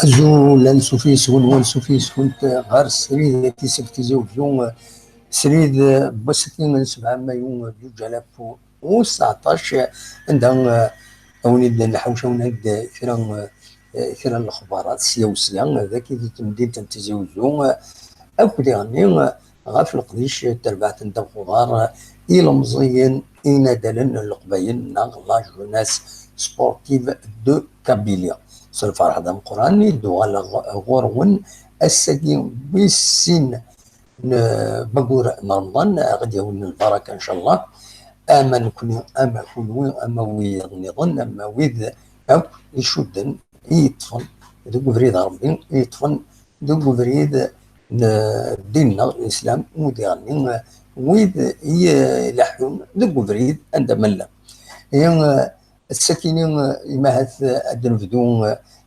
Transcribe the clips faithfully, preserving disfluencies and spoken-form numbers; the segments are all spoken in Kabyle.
Azul ansuf yes-wen, wansuf yes-went ɣer srid n Tizi Wezzu. Srid, eh, n wass-agi n sebɛa mayu, eh, zuǧ alaf u tseɛṭac, anda, eh, a wen-id-nḥawec, a wen-id kra, eh, kra n lexbarat sya u sya, eh, dagi di temdint n Tizi Wezzu, eh, akk diɣenni, eh, ɣef leqdic n terbaɛt n ddabex uḍar, eh, ilemẓiyen inadalen n leqbayel neɣ la jeunesse sportive de Kabylie. S lferḥ d ameqqran i d-uɣaleɣ ɣur-wen ass-agi wis sin n waggur n Remḍan, a ɣ-d-yawin lbaraka, ncallah. Ama nekni, ama kunwi, ama wiyaḍ nniḍen, ama wid akk icudden, i yeṭṭfen deg ubrid n Ṛebbi, i yeṭṭfen deg ubrid n ddin-nneɣ, Lislam, u diɣenni wid i ileḥḥun deg ubrid anda ma llan. Ihi, ass-akini, imahat ad d-nebdu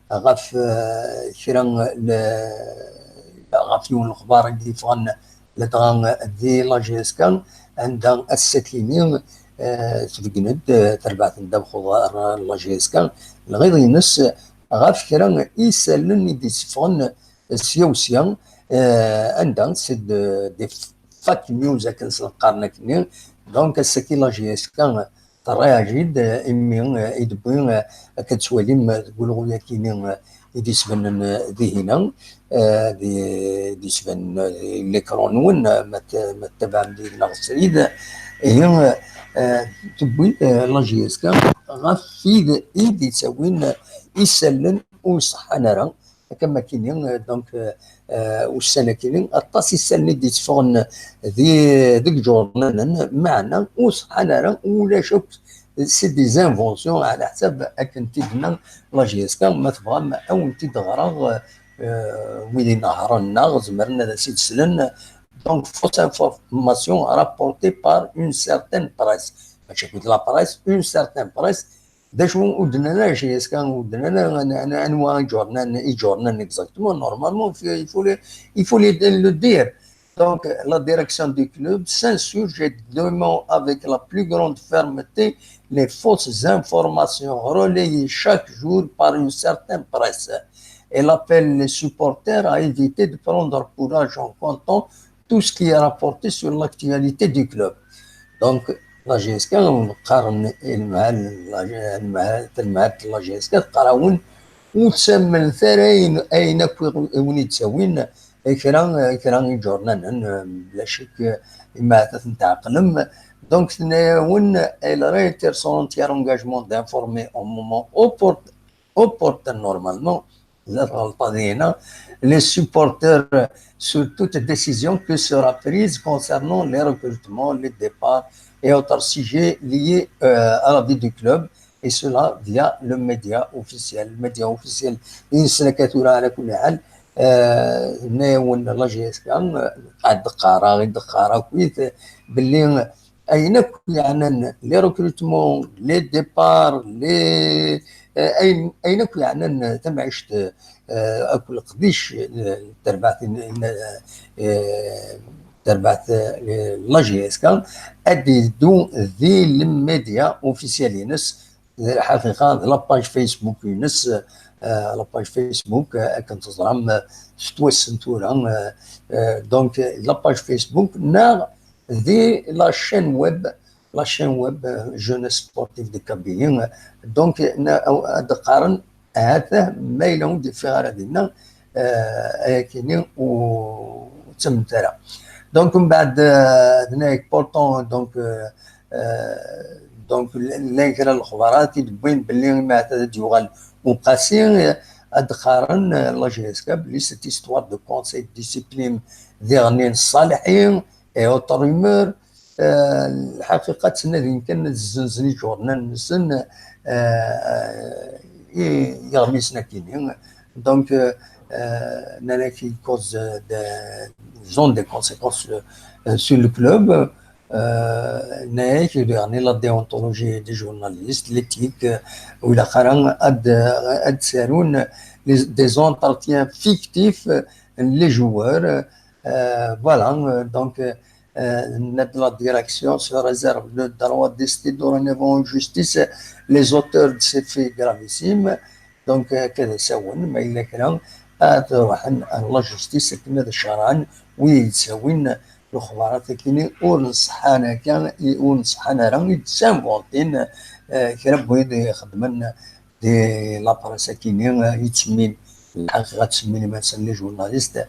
ɣef, eh, kra n le-, ɣef yiwen n lexbar i d-yeffɣen ladɣa di la J S K, anda ass-akini, eh, tbeggen-d, eh, terbaɛt n ddabex uḍar n la J S K lɣiḍ-ines ɣef kra n yisallen i d-yesseffɣen sya u sya, eh, anda c'est de, des fake news akken s-qqaren akkenni. Donc, ass-agi la J S K terra-yas-id, eh, imi, eh, i d-tewwi, eh, akka d-tettwalim, eh, deg ulɣu-yakini, eh, i d-isbanen, eh, dihina, eh, di, d-isbanen, eh, di l'écran-nwen, eh, ma t-, ma tettabaɛem deg-neɣ srid, ihi, eh, tewwi, eh, la J S K ɣef wid i d-ittawin, eh, isallen ur ṣeḥḥan ara, akka am wakken-nni, eh, donc, eh, eh, ussan-akini, aṭas isallen i d-itteffɣen di, deg iǧurnanen, meɛna ur ṣeḥḥan ara, ulac akk, c'est des inventions, ɛla ḥsab akken t-id-tenna la J S K, ma tebɣam ad wen-t-id-ɣreɣ, eh, wid inehhṛen-nneɣ zemren ad as-id-slen. Donc, fausse information rapportée par une certaine presse. Mačči akk d la presse, une certaine presse, d acu ur d-nnan ara J S K, ur d-nnan ara an-, an-, anwa iǧurnan, iǧurnan exactement, normalement, il faut, il faut le, il faut le, le dire. Donc, la direction du club s'insurge et dément avec la plus grande fermeté les fausses informations relayées chaque jour par une certaine presse. Elle appelle les supporters à éviter de prendre pour argent comptant tout ce qui est rapporté sur l'actualité du club. Donc, la J S K, qqaren i lemɛal, la J-, lemɛal, talmaɛt n la J S K, teqqar-awen, ur ttamnet ara ayen, ayen akk i wen-id-ttawin, kra, kra iǧurnanen, bla ccek, imaɛta ten-tɛeqlem. Donc, tenna-yawen, elle réitère son entier engagement d'informer au moment oppor-, opportun, normalement, la tɣelṭeḍ dinna, les supporters sur toute décision que sera prise concernant les recrutements, les départs et autres sujets liés, euh, à la vie du club, et cela via le média officiel. Le média officiel, i nessen akka tura, ɛla kulli ḥal, euh, tenna-yawen la J S K, euh, ad d-qqareɣ, i d-qqareɣ akkit, belli ayen akk yeɛnan les recrutements, les départs, les, eh, ayen, ayen akk yeɛnan tamɛict, eh, akk leqdic, eh, terbaɛt, eh, terbaɛt, eh, la J S K, ad d-yeddu di les médias officiels-ines, d lḥaqiqa, d la page Facebook-ines, eh, la page Facebook, eh, akken teẓram, eh, tettwassen tura, eh, eh, donc, la page Facebook, neɣ di la chaîne web, la chaîne web, euh, Jeunesse Sportive de Kabylie. Donc, na-, ad qqaren, ahat ma yella ur d-yeffiɣ ara dinna, euh, ayakini ur ttamnet ara. Donc, mbeɛd, euh, d-nnan-ak, pourtant, donc, euh, euh, donc, llan kra n lexbarat i d-wwin belli imaɛta ad d-yuɣal Uqasi, euh, ad qqaren, euh, la J S K, belli cette histoire de conseil de discipline diɣenni n Ṣaleḥi, et autres rumeurs, euh, lḥaqiqa ttnadin kan ad zzenzen iǧurnan-nsen, euh, i yiɣmisen akini. Donc, euh, euh, nnan-ak, il cause de, de, ils ont des conséquences, euh, sur le club. Euh, nnan-ak, il y a la déontologie des journalistes, l'éthique, euh, ou la ad, ad sarun les, des entretiens fictifs, euh, les joueurs. Euh, voilà, euh, donc, euh, euh, la direction se réserve le droit d'ester dorénavant en justice les auteurs de ces faits gravissimes. Donc, euh, كذا سوون ما إلا كان، آه، تروحن على la justice كما الشرعا ويتساوين الخبارات كيني ونصحان كان ونصحان راه يتسامبونتين، آه، كرا بويد يخدمن دي لابريس كيني، آه، يتسمين الحقيقة تسمين مثلا les journalistes.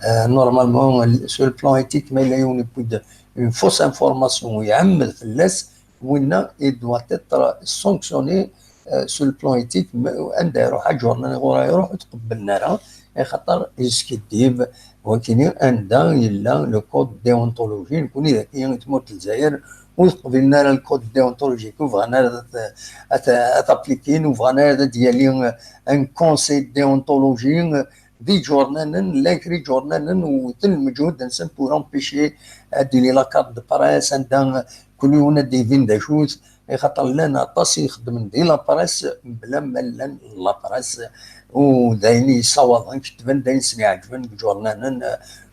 آه، normalement sur le plan éthique ما إلا يوني بويد une fausse information ويعمد فلاس وإلا il doit être sanctionné، آه، sur le plan éthique، anda يروح الجورنال غورا يروح تقبلنا راه خاطر يسكديب. ولكن anda يلا le code déontologie نكون إذا كاين تموت الجزائر وتقبلنا راه le code déontologie كو بغانا راه تابليكين وبغانا راه ديالي un conseil déontologie دي جورنالن لا كري جورنالن وتن مجهود نسن pour empêcher هادي لي la carte de presse عندها كل يوم دي فين داشوت. خاطر لان اطاس يخدم دي la presse بلا ما لان la presse وداين يصوضن كتبن داين سني عجبن بجورنالن.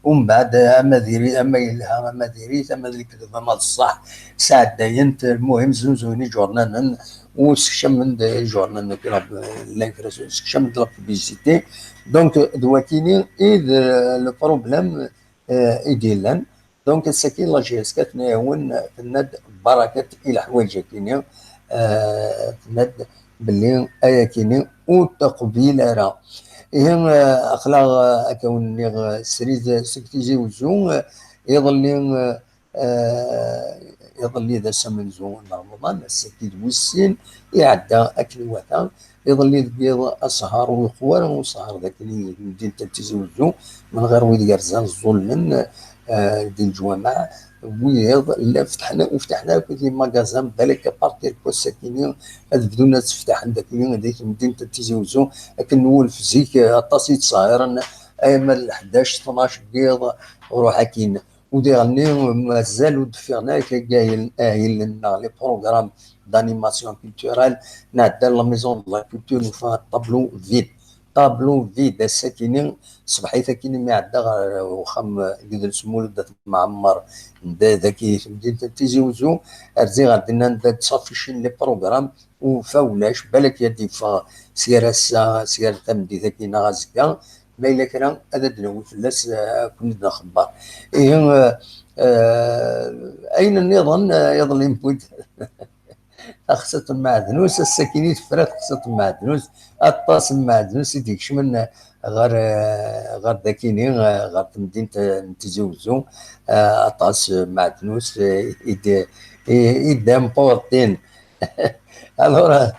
ومن بعد اما ديري اما يلها اما ديري اما ذي الكذب اما الصح ساعد داين. المهم زوزوني جورنالن وسكشم من جورنالن كلا سكشم من la publicité. Donc دواكيني اذ le problème ايديلان. Donc السكين la G S K تناون تناد بركة الى حوايج كيني. آه، تناد باللي ايا كيني وتقبيل ارا. إيه، آه، أخلاق، آه، أكون نيغ، آه، سريد، آه، سكتيزي وزو، آه، يظل، آه، آه، يظل ذا سمنزو رمضان، السكيد والسين، يعدى أكل وثا، يظل يدبيض أسهر ويقوار وسهر ذاك اللي مدينة تيزي وزو، من غير ويد يرزان الظلم، آه، دي الجوامع، ويض، لا فتحنا، وفتحنا كل ماغازان، بالك بارتير كو ساكيني، هاد بدونا تفتح عندك اليوم هذيك مدينة تيزي وزو، لكن نولف زيك، آه، الطاسي تصايرن، أيام الحداش، اثناش بيض، وروح أكين. وديغني مازال ودفيغنا كاين آهل لنا les programmes d'animation culturelle، نعدى la maison de la culture نوفا طابلو فيد. طابلو فيد الساكنين صبحيت كاين ما عدى غير وخم قدر سمول دات معمر دا ذاكي في مدينة تيزي وزو. أرزي غادينا نبدا تصافي شين les programmes وفاولاش بالك يدي فا سير السا سير تمدي ذاكي نغازكا. ما إلا كان هذا دنوي فلاس، آه، كل دا خبار. إيه، آه، آه، أين النظام، آه، يظل يموت؟ تخصت المعدنوس، السكيني تفرات تخصت المعدنوس، أطاس المعدنوس يديكش من غير، آه، غير داكيني، آه، غير مدينة تيزي وزو، آه، أطاس معدنوس، آه، يد-، يد مبورطين. Alors، آه،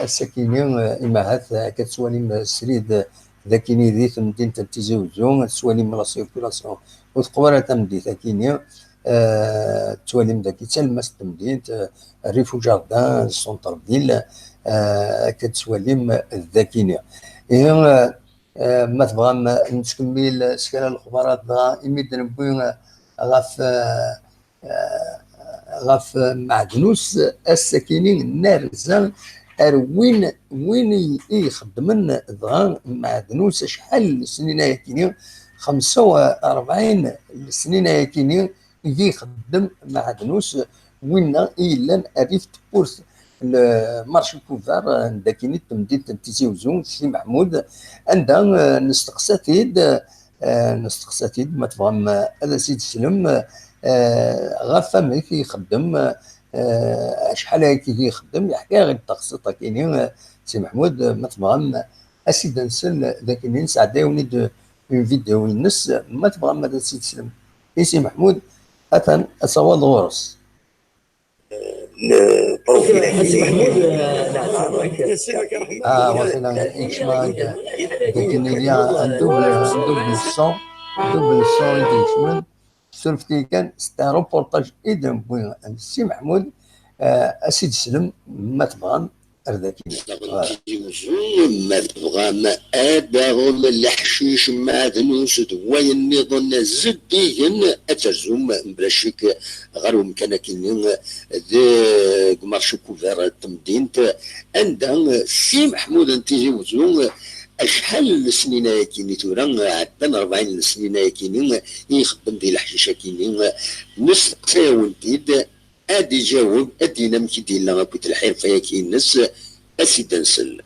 السكيني، آه، إما هات، آه، كتسوالي سريد، آه، ذاكيني ذي مدينة تيزي وزو، سوالي من la circulation وتقوى راه تمدي ذاكيني. آه، تواليم داكي تلمس تمدينت، آه، الريفو جاردان، السونتر فيل، آه، كتواليم الذاكينية. إيه، آه، آه، ما تبغى ما نتكمل سكان الخبرات دغا إمي دنبوي غاف، آه، آه، غاف معدنوس السكيني نارزا أروين وين يخدمن دغا معدنوس شحال سنين ياكيني خمسة وأربعين سنين ياكيني يخدم معدنوس وين إلا أريف تبورت المارشي كوفار داكيني تمديد تيزي وزو سي محمود عندها نستقساتيد آه، نستقساتيد ما تبغم هذا سيد سلم آه، غاف أمك يخدم آه، شحال هكي يخدم يحكي غير التقسيط كيني آه، سي محمود آه، ما تبغم أسيد نسل ذاك اللي نسعد يوني دو اون فيديو ينس ما تبغم هذا سيد سلم إي سي محمود أثن أصوال غورس. اه واقيلا يكشف هذا. لكن il y a un double, un double son, double son يكشف. Surfet-iyi kan, c'est un reportage i d-newwi n Si Meḥmud, eh, a s-id-slem ma tebɣam ar daki. Voilà. Ma tebɣam ad d-taɣem leḥcic, mmaɛdnus d wayen nniḍen zeddigen, ad terzum mebla ccek ɣer umkan akkenni deg umarci Kuber n temdint, anda Si Meḥmud n Tizi Wezzu acḥal n lesnin ayakini tura, ɛeddan rebɛin n lesnin ayakini i ixeddem di leḥcic akkenni. Nesteqsa-yawen-t-id, ad iǧaweb, ad d-yini amek i d-yella akked lḥirfa-yaki-ines, a s-id-nsel.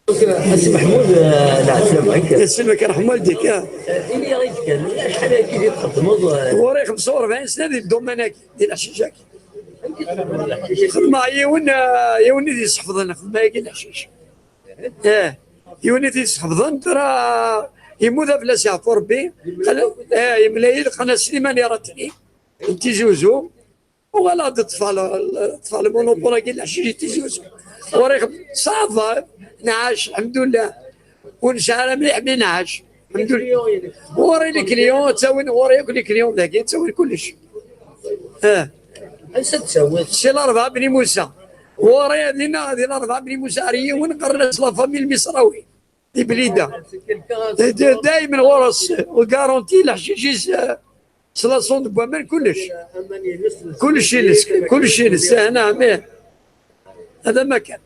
A Si Meḥmud, eh, lɛeslama-k. Lɛeslama-k, ṛeḥma waldik, ah. Eh, ini-aɣ-d kan, acḥal ayagi i txeddmeḍ, eh? Ɣur-i xemsa u rebɛin sna di dduman-agi, di leḥcic-agi. Xedmeɣ yiwen, eh, yiwen i d-yesḥefḍen, xedmeɣ yagi leḥcic. Eh, yiwen i t-yesḥefḍen, tura yemmut, ad fell-as yeɛfu Rebbi. Qal-, eh, yemla-yi-d, qqaren-as Sliman Iratni, n Tizi Wezzu. Uɣaleɣ-d ṭṭfeɣ le-, ṭṭfeɣ le monopole-agi n leḥcic i Tizi Wezzu. Ɣur-i xem-, ça va, nɛac, lḥemdullah. Ur nesɛi ara mliḥ, mi nɛac, lḥemdullah. Ɣur-i les clients, ttawin ɣur-i akk les clients dagi, ttawin kullec. Eh. Ansa d-tawiḍ? Si Larebɛa Bni Musa. Ɣur-i dinna, di Larebɛa Bni Musa, ar yiwen qqaren-as la famille Misrawi. Di Blida. D-, daymen ɣur-s, garanti leḥcic-is, eh, s la sonde n waman, kullec. Kullec ines, kullec ines. Eh, naɛam, ih. Hada ma kan.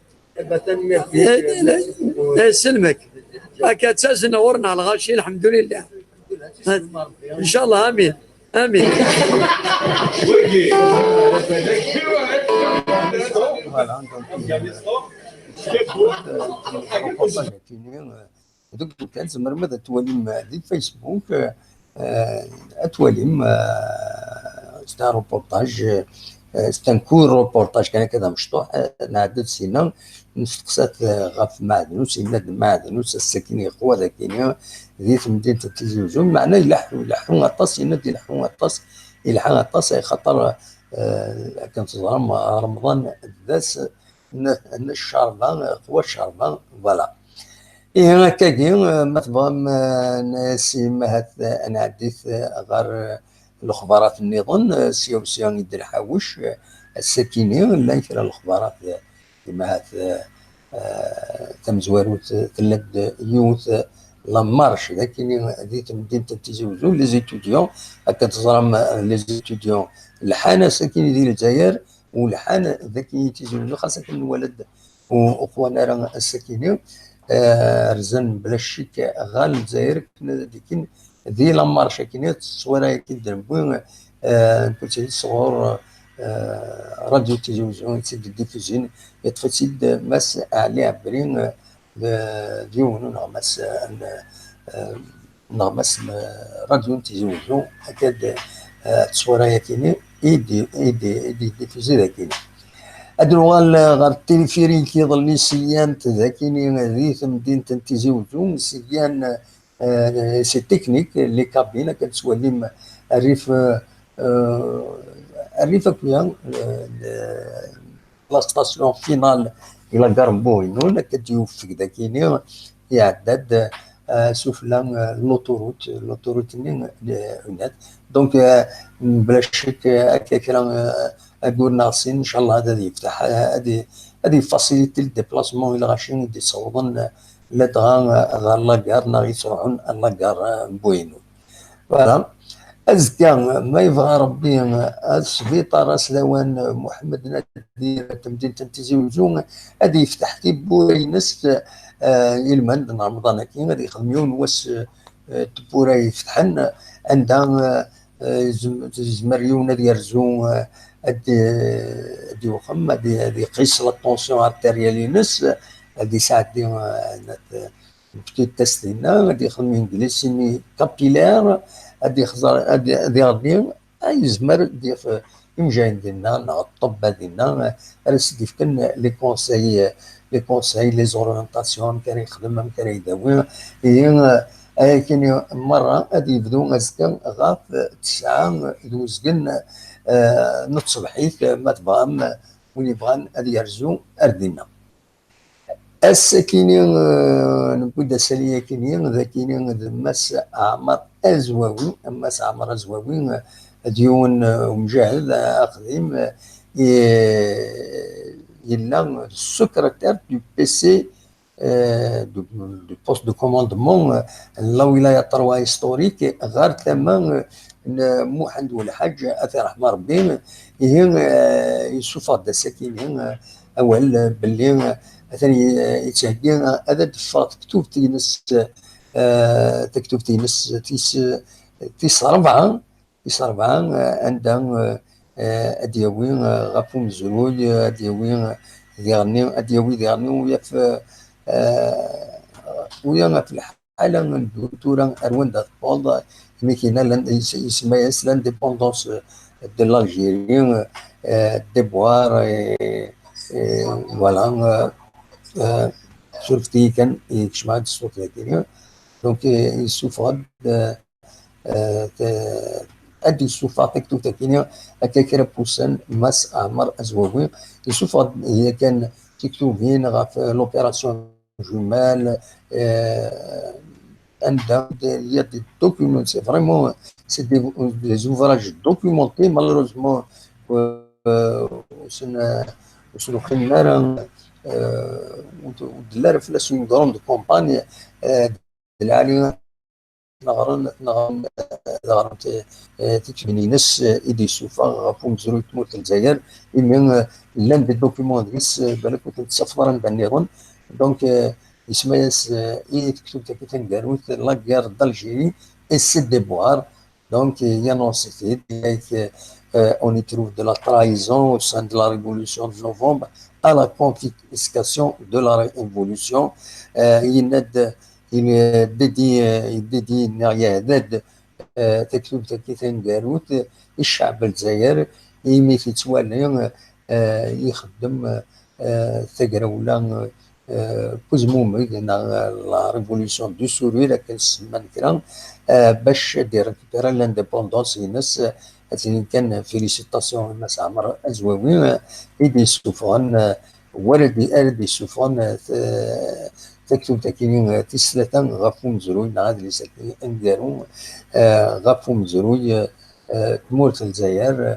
Eh, selmek. Akka ttazen ɣur-neɣ lɣaci, lḥemdulillah. Incallah, amin. Amin. Voilà, donc, euh, reportage-agi, euh, deg kan tzemrem ad t-twalim di Facebook, euh, ad twalim, euh, c'est un reportage, euh, c'est un court reportage kan akka d amecṭuḥ, euh, nɛedda-d sina, nesteqsa-t, euh, ɣef Mɛednus, yenna-d Mɛednus ass-agi yeqwa dagi di temdint n Tizi Wezzu, meɛna ileḥḥu, ileḥḥu aṭas, yenna-d ileḥḥu aṭas, yelḥa aṭas, axaṭer, eh, akken teẓram, Remḍan d ass n, n ccerba, qwa ccerba, voilà. Ihi akkagi, eh, ma tebɣam, eh, n-, si, ahat, eh, ad nɛeddi-t, eh, ɣer, eh, lexbarat nniḍen, eh, sya u sya i d-nḥawec, eh, ass-akini, llan kra n lexbarat, eh, Ahat, eh, eh, tamezwarut, eh, tella-d yiwet, eh, la marche, d akini di temdint n Tizi Wezzu, les étudiants, akken teẓram, eh, les étudiants lḥan ass-akini di Lezzayer, u lḥan d akini Tizi Wezzu, xas akken nwala-d u-, uqwan ara ass-akini, eh, rzan bla ccek ɣer Lezzayer, akken ad akin di la marche akini, tteswara-yaki d-newwi, eh, nekkenti sɣur, eh, Radio Tizi Wezzu i tt-id-diffusin, yeṭṭef-itt-id Mass Ɛli Ɛebri, eh, d, d yiwen uneɣmas, eh, n, eh, uneɣmas n Radio Tizi Wezzu, akka d, eh, tteswara-yakini i d-, i d-, i d-diffusi dakini. Ad nuɣal ɣer téléphérique iḍelli, syan d akini di temdint n Tizi Wezzu, syan, euh, c'est technique, les cabines, akken tettwalim rrif, euh, rrif akya, euh, la station finale i la gare n Buɣinun, akken d-yufeg dakini, iɛedda-d, euh, sufella, euh, l'autoroute, l'autoroute-nni, euh, honnête. Donc, euh, bla ccek, euh, akka kra, euh, ayyur neɣ sin, incallah, ad, ad yefteḥ, euh, ad y-, ad yefaciliti le déplacement i lɣaci i d-yettawḍen, euh, ladɣa, eh, ɣer la gare neɣ yettruḥun ɣer la gare, eh, n Buɣinun. Voilà. Azekka, ma yebɣa Rebbi, eh, asbiṭar aslawan, eh, Muḥemmed Nadir, temdint n Tizi Wezzu, ad yefteḥ tiwwura-ines, eh, ilmend n Remḍan-agi, ad yexdem yiwen wass, eh, tiwwura ifetḥen, anda, eh, eh, yezm-, yezmer yiwen ad yerzu, eh, ad, eh, ad iwxem, ad i-, ad iqis la tension artérielle-ines, ad isɛeddi, eh, une petite test dinna, ad yexdem une glycémie capillaire, ad yexẓer, ad, ad iɣli, ah, yezmer ad yaf imejrayen dinna, neɣ ṭṭebba dinna, eh, ara s-d-yefken les conseils, eh, les conseils, les orientations, amek ara yexdem, amek ara yedawi. Ihi, eh, ayakini merra ad yebdu azekka ɣef tesɛa d uzgen, eh, n tṣebḥit, ma tebɣam, win yebɣan ad yerzu ar dinna. Ass-akini, eh, newwi-d asali-akini, d akini d Mass Ɛmer Azwawi. Mass Ɛmer Azwawi, eh, d yiwen, eh, umjahed, eh, aqdim, eh, i-, yella secrétaire du P C, eh, du, du poste de commandement, eh, n la wilaya trois historique, ɣer tama, eh, n Muḥend Welḥaǧ, ad t-iṛḥem Ṛebbi. Ihi, eh, yessufeɣ-d ass-akini, eh, awal, eh, belli, eh, atan y-, yettheggi, eh, ad d-teffeɣ tektubt-ines, eh, tektubt-ines tis, tis ṛebɛa, tis ṛebɛa, eh, anda, eh, eh, ad d-yawi, eh, ɣef umezruy, eh, ad d-yawi, eh, diɣenni, ad d-yawi diɣenni uya f, eh, uya ɣef lḥala n ddunit tura ar wanda tewweḍ, imi kina lan-, yes-, isemma-yas l'indépendance de l'Algérie, eh, déboire, eh, eh, voilà, eh, eh, surfet-iyi kan, yekcem-d ṣṣut dagi. Donc, eh, yessufeɣ-d, eh, eh, t-, ad d-yessufeɣ taktubt-agi akka kra n wussan, Mass Ɛmer Azwawi, yessufeɣ-d yakan tiktubin ɣef, eh, l'opération Jumelles, eh, anda il y a des documents, c'est vraiment, c'est des, des ouvrages documentés, malheureusement, euh, ur sen-, ur sen-uqqimen ara, euh, ur d-, ur d-telli ara fell-as une grande campagne, euh, d lɛali ad ɣren, ad ɣren, ad ɣren ti-, eh, tikbin-ines, eh, i d-yessufeɣ ɣef umezruy n tmurt n Lezzayer, imi, eh, llan des documents deg-s, eh, balak ur ten-tessafeḍ ara anda nniḍen. Donc, eh, yesma-yas, eh, i tektubt-agi taneggarut, La guerre d'Algérie et ses déboires. Donc, il annonce, euh, on y trouve de la trahison au sein de la révolution de novembre à la confiscation de la révolution. Euh, yenna-d, il dédie, il dédie neɣ yehda-d, euh, taktubt-agi taneggarut i ccɛeb n Lezzayer, imi t-yettwali, euh, ixeddem, euh, tagrawla, euh, n uzmumeg, neɣ, euh, la révolution du sourire, akken semman kra, euh, bac ad d-irécupérer l'indépendance-ines, euh, ad tinin kan félicitations i Mass Ɛmer Azwawi, euh, i d-yessufɣen, euh, wala d-, ara d-yessufɣen, euh, t-, taktubt-agi, euh, tis tlata ɣef umezruy, neɣ adlis-agi aneggaru, euh, ɣef umezruy, euh, euh, tmurt n Lezzayer, euh,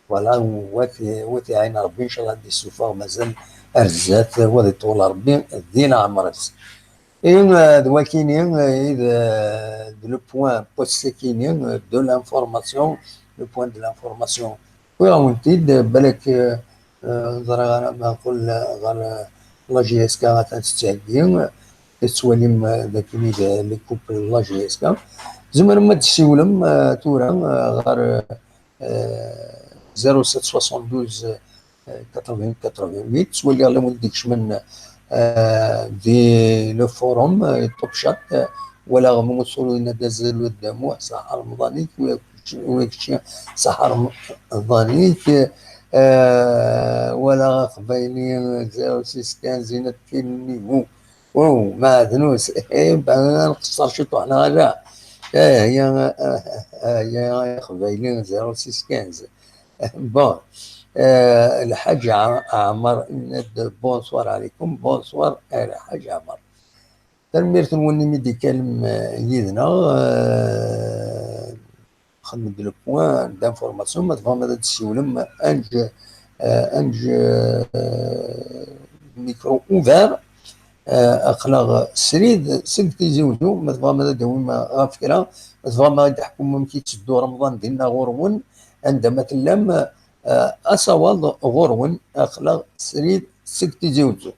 Voilà, wa t-, wa t-iɛin Ṛebbi, ncallah ad d-issufeɣ mazal ar zdat, wa ad iṭul Ṛebbi di leɛmer-is. Et, euh, d wakini, euh, i d, euh, d le point n wass-akini, euh, de l'information, le point de l'information. Wwiɣ-awen-t-id, euh, balak, euh, euh, ẓriɣ ara ma qqel, euh, ɣer, euh, la J S K atan tettheggi, euh, tettwalim, euh, d akini d les couples n la J S K. Tzemrem ad d-tessiwlem, euh, tura, euh, ɣer, euh, euh, zéro sept soixante-douze, euh, quatre-vingts quatre-vingt-huit. Ttwaliɣ lawan d-ikecmen, euh, di le forum, euh, Top Chat, euh, walaɣ Mamusulu yenna-d azul d Muḥ, ṣaḥa Remḍan-ik, wa kečči, ṣaḥa Remḍan-ik, euh, walaɣ Aqbayli, euh, zéro six quinze, yenna-d quel niveau. Wow, meɛdnus. Eh, ben, nqeṣṣer ciṭuḥ, neɣ ala? Eh, ya, eh, eh, ya, Aqbayli, zéro six quinze. Bon, euh, Lḥaǧ Ɛ-, Ɛmer, bonsoir عليكم, bonsoir, eh, Lḥaǧ Ɛmer. Tanemmirt-nwen imi d-ikkalem, eh, yid-neɣ, eh, xedmen-d le point d'information, ma tebɣam ad d-tessiwlem, ange, euh, ange, euh, micro ouvert, euh, aql-aɣ srid seg Tizi Uzzu, ma tebɣam ad d-tawim ɣef kra, ma tebɣam ad d-teḥkum amek yetteddu Remḍan dinna ɣur-wen, anda ma tellam, euh, asawaḍ ɣur-wen, aql-aɣ srid seg Tizi Uzzu.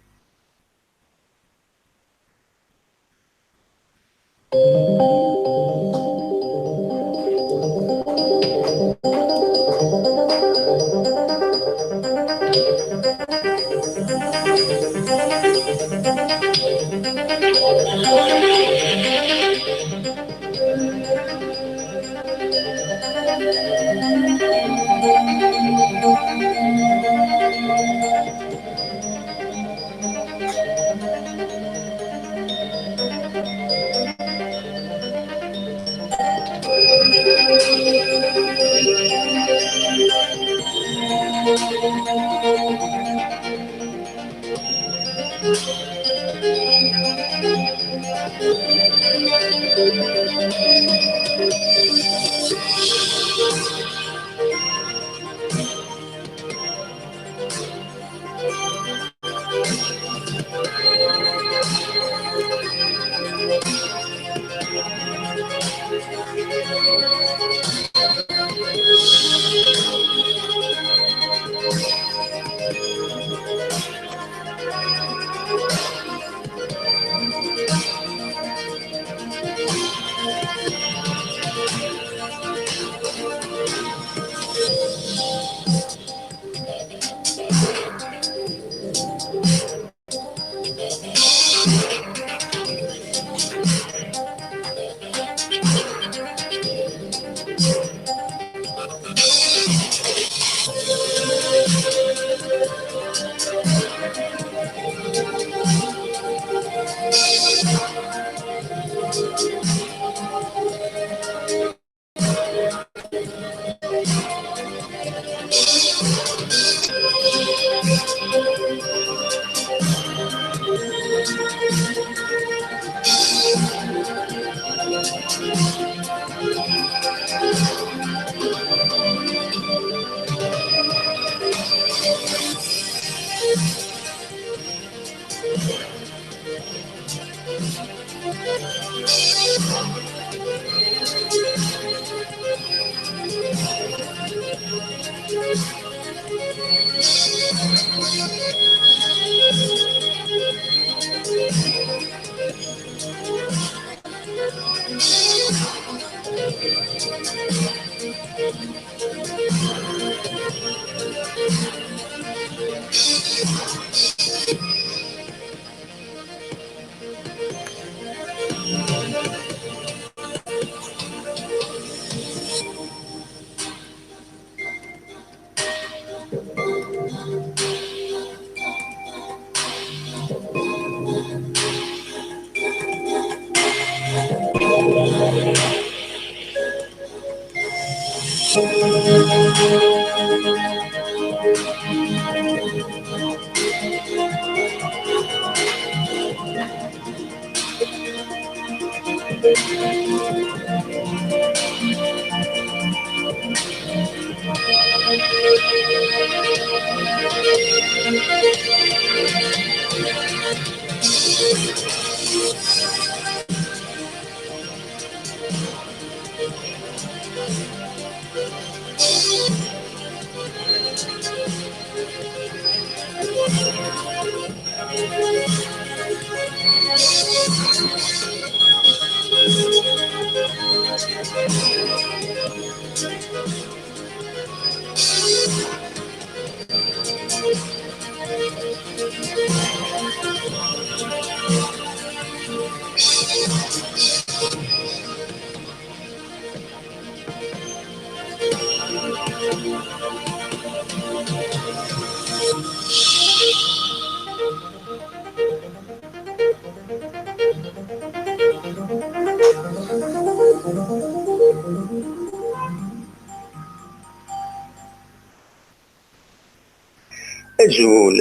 Azul,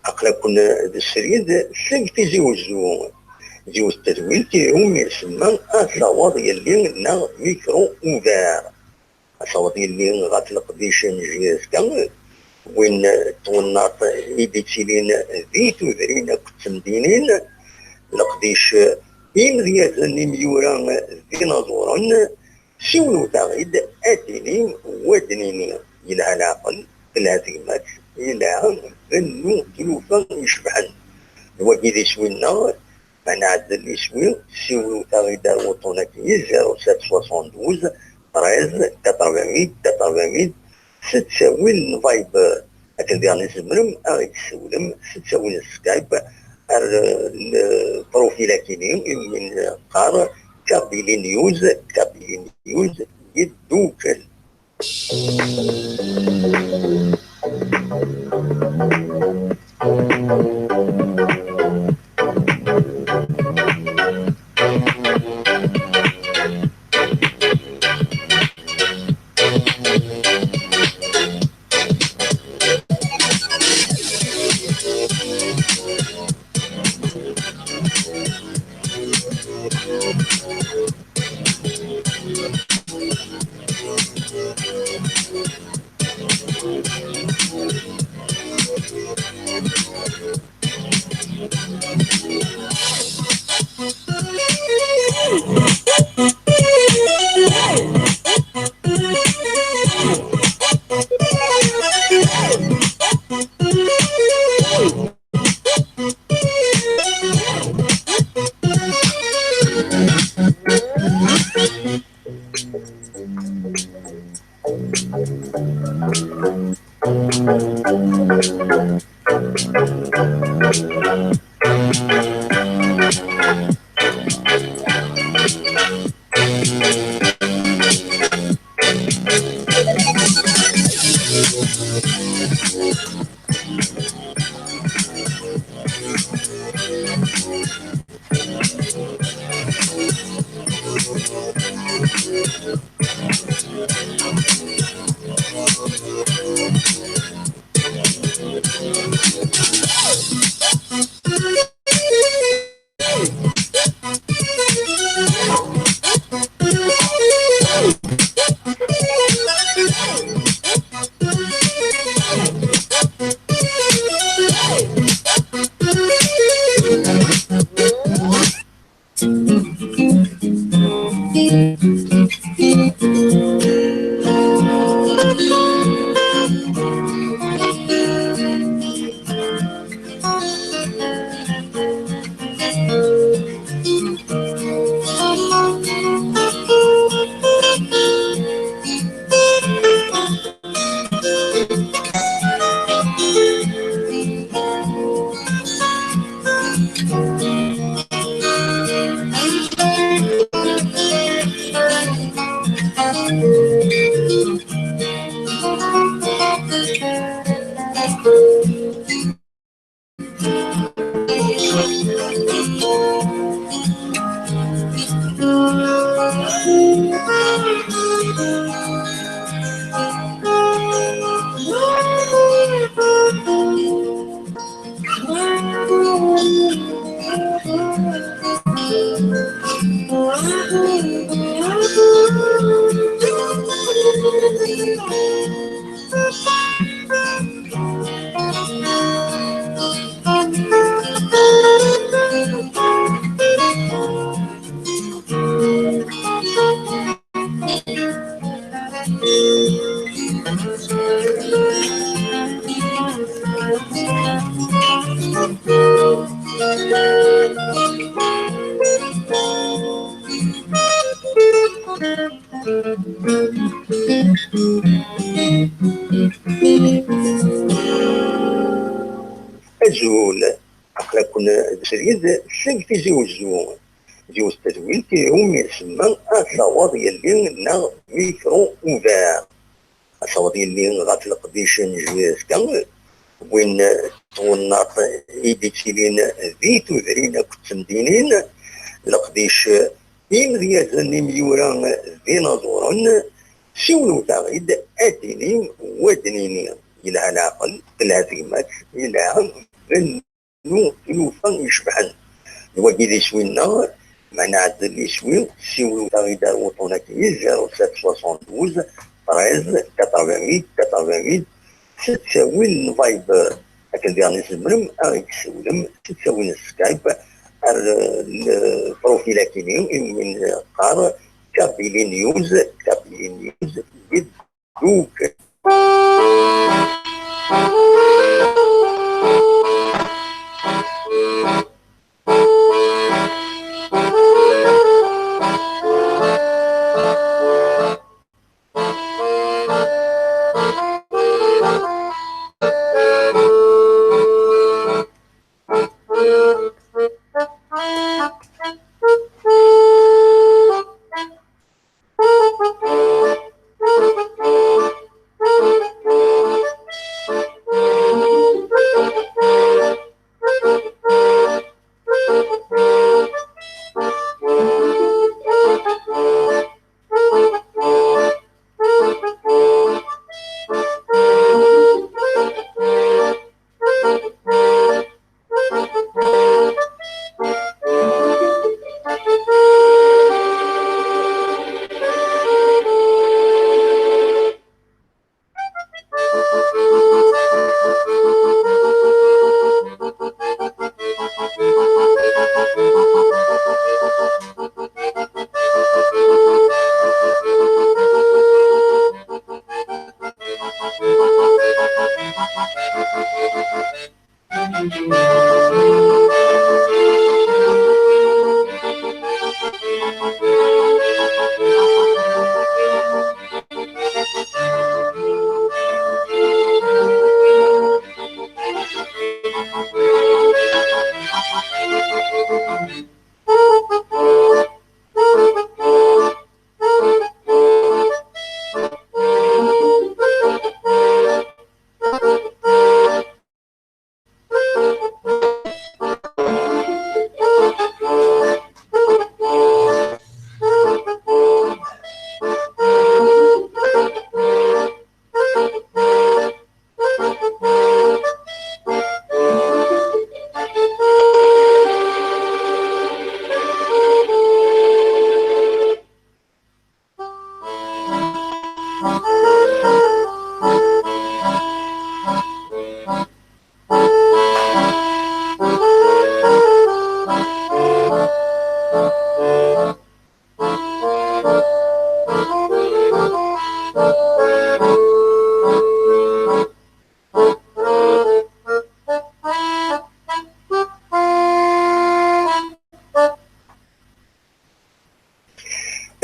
aql-aken d srid seg Tizi Wezzu. Yiwet n tedwilt iwumi isemma Ad taweḍ yelli neɣ Mikru Ubar. Ad taweḍ yelli ɣef leqdic n J S K, win n twennaḍt i d-ittilin di tudrin akked temdinin, leqdic imedyazen imyura d inaẓuren, siwlewt-aɣ-id ad d-inim, wa d-nini, yelha leɛqel, telha tegmat, yelha bennu tlufa icebḥen. D wagi d iswi-nneɣ, ma nɛeddel iswi, siwlewt-aɣ-id ar wuṭṭun-agi, zéro sept soixante-douze treize quatre-vingt-huit quatre-vingt-huit, s ttawil n Viber. Akken diɣen i tzemrem ad ɣ-d-tessiwlem s ttawil n Skype ar, eh, lprofil-agi-nni iwumi neqqar Kabylie News, Kabylie News yeddukel. Azul, aql-aken d srid seg Tizi Wezzu. Yiwet tedwilt i umi isemma Ad taweḍ yelli neɣ Mikru Ubar. Ad taweḍ yelli ɣef leqdic n J S K, win twennaḍt i d-ittilin di tudrin akked temdinin, leqdic imedyazen, imyura d inaẓuren, siwlewt-aɣ-id ad d-inim, wa d-nini, yelha leɛqel, telha tegmat, yelha nu tlufa icebḥen. D wagi d iswi-nneɣ, ma nɛeddel iswi, siwlewt-aɣ-id ar wuṭṭun-agi, zéro sept soixante-douze treize quatre-vingt-huit quatre-vingt-huit, s ttawil n Viber, akken diɣen tzemrem ad ɣ-d-tessiwlem s ttawil n Skype ar, eh, lprofil akini, i win qqar Kabylie News, Kabylie News, with Google.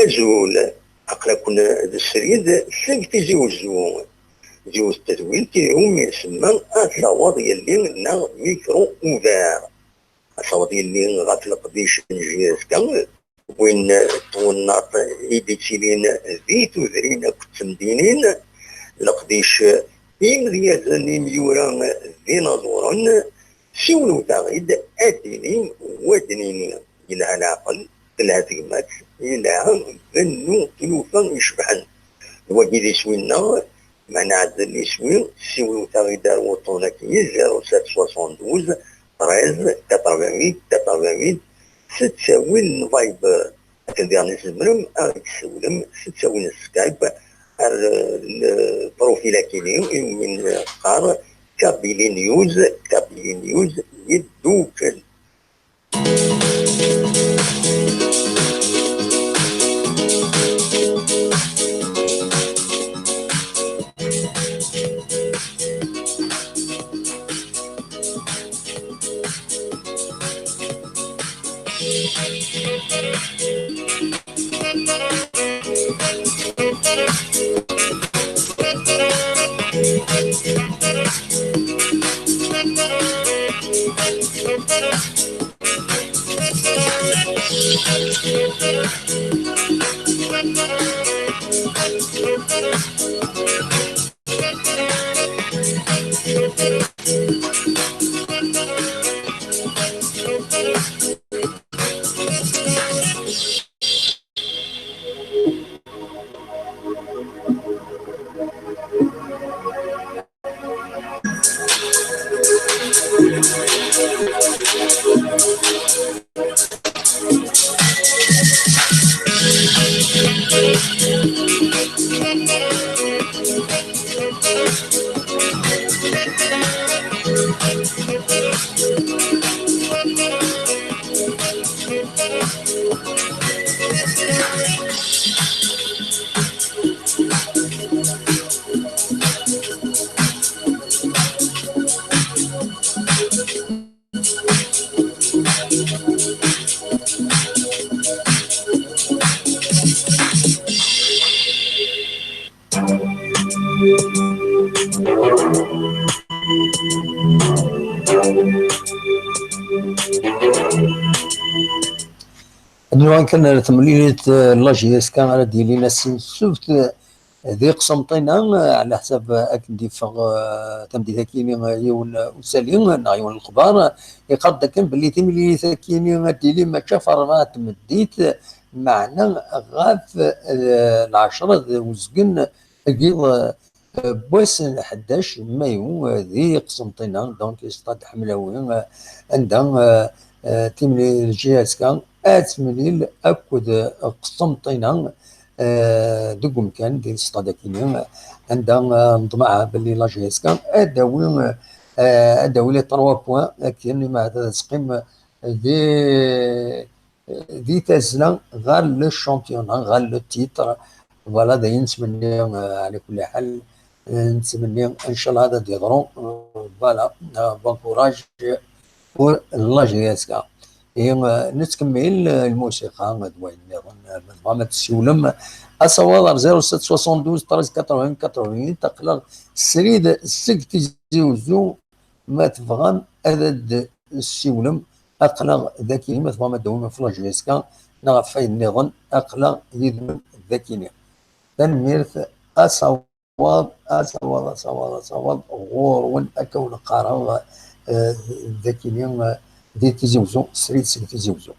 Azul, aql-aken d srid seg Tizi Wezzu. Yiwet tedwilt i umi isemma Ad taweḍ yelli neɣ Mikru Ubar. Ad taweḍ yelli ɣef leqdic n J S K, win twennaḍt i d-ittilin di tudrin akked temdinin, leqdic Imedyazen imyura d inaẓuren, siwlewt-aɣ-id, ad d-inim, wa d-nini, yelha leɛqel, telha tegmat, yelha bennu tlufa icebḥen. D wagi d iswi-nneɣ, ma nɛeddel iswi, siwlewt-aɣ-id ar wuṭṭun-agi, zéro sept soixante-douze, treize, quatre-vingt-huit, quatre-vingt-huit, s ttawil n Viber. Akken diɣen tzemrem ad ɣ-d-tessiwlem s ttawil n Skype ar, eh, lprofil akini iwumi neqqar Kabylie News, Kabylie News yeddukel. Ad nuɣal kan ar temlilit, eh, n la J S K ara d-yilin ass n ssebt, eh, di Qsenṭina, eh, ɛla ḥsab, eh, akken d-iffeɣ, eh, tameddit-akini, eh, yiwen, eh, usali, eh, neɣ yiwen n lexbar, eh, iqqar-d akken belli timlilit-akini ad d-tili mačči ɣef ṛebɛa n tmeddit, eh, meɛna ɣef, eh, lɛecṛa d uzgen, eh, deg yiḍ, eh, n wass n ḥdac mayu, eh, di Qsenṭina, donc, Stade Ḥemlawi, eh, anda, eh, eh, timli-, J S K ad temlil akked, eh, Qsenṭina, eh, deg umkan, di Stade akini, anda, eh, neḍmeɛ belli la J S K ad d-tawi, eh, ad d-tawi les trois points, akken imeɛda ad teqqim di di tazzla ɣer le championnat, ɣer le titre. Voilà, d ayen nettmenni, euh, ɛla kulli ḥal, euh, nettmenni, ncallah, ad d-yeḍru. Euh, voilà, euh, bon courage pour la J S K. Et, euh, nettkemmil, euh, lmusiqa, euh, d wayen nniḍen, euh, ma tebɣam ad tessiwlem, asawaḍ ar zéro sept soixante-douze treize quatre-vingts quatre-vingt-huit, aql-aɣ srid seg Tizi Uzzu, ma tebɣam ad d-tessiwlem, aql-aɣ daki, ma tebɣam ad d-tawim ɣef la J S K neɣ ɣef wayen nniḍen, aql-aɣ yid-wen dakini. Tanemmirt, asawaḍ, asawaḍ, asawaḍ, asawaḍ ɣur-wen, akka wen-qqareɣ, eh, dakini, eh, di Tizi Uzzu, srid seg Tizi Uzzu.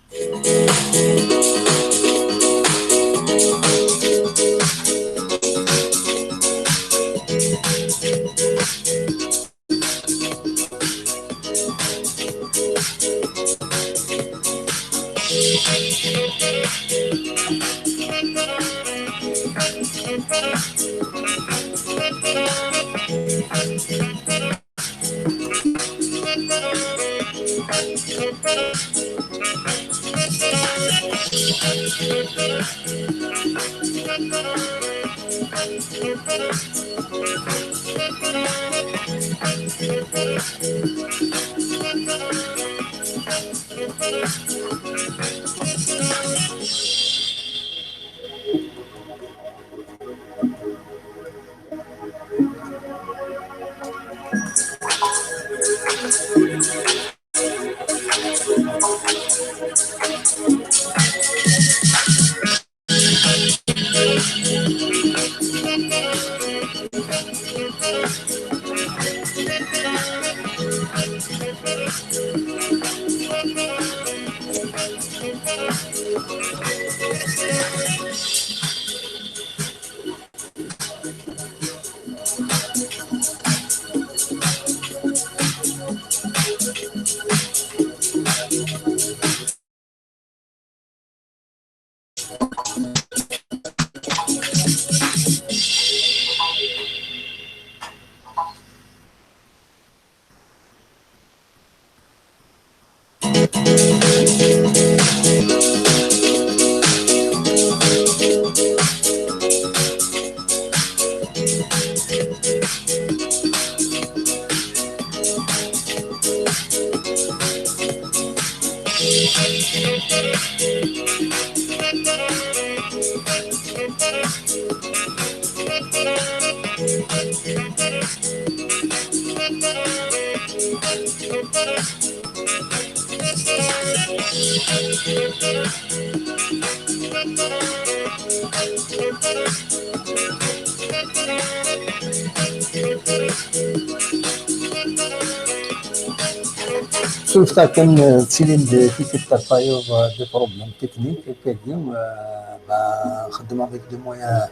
Suref-aɣ kan, eh, ttilin-d tikkelt ɣef wayeḍ, eh, des problèmes techniques, akkagi, eh, bah, xeddmeɣ avec des moyens,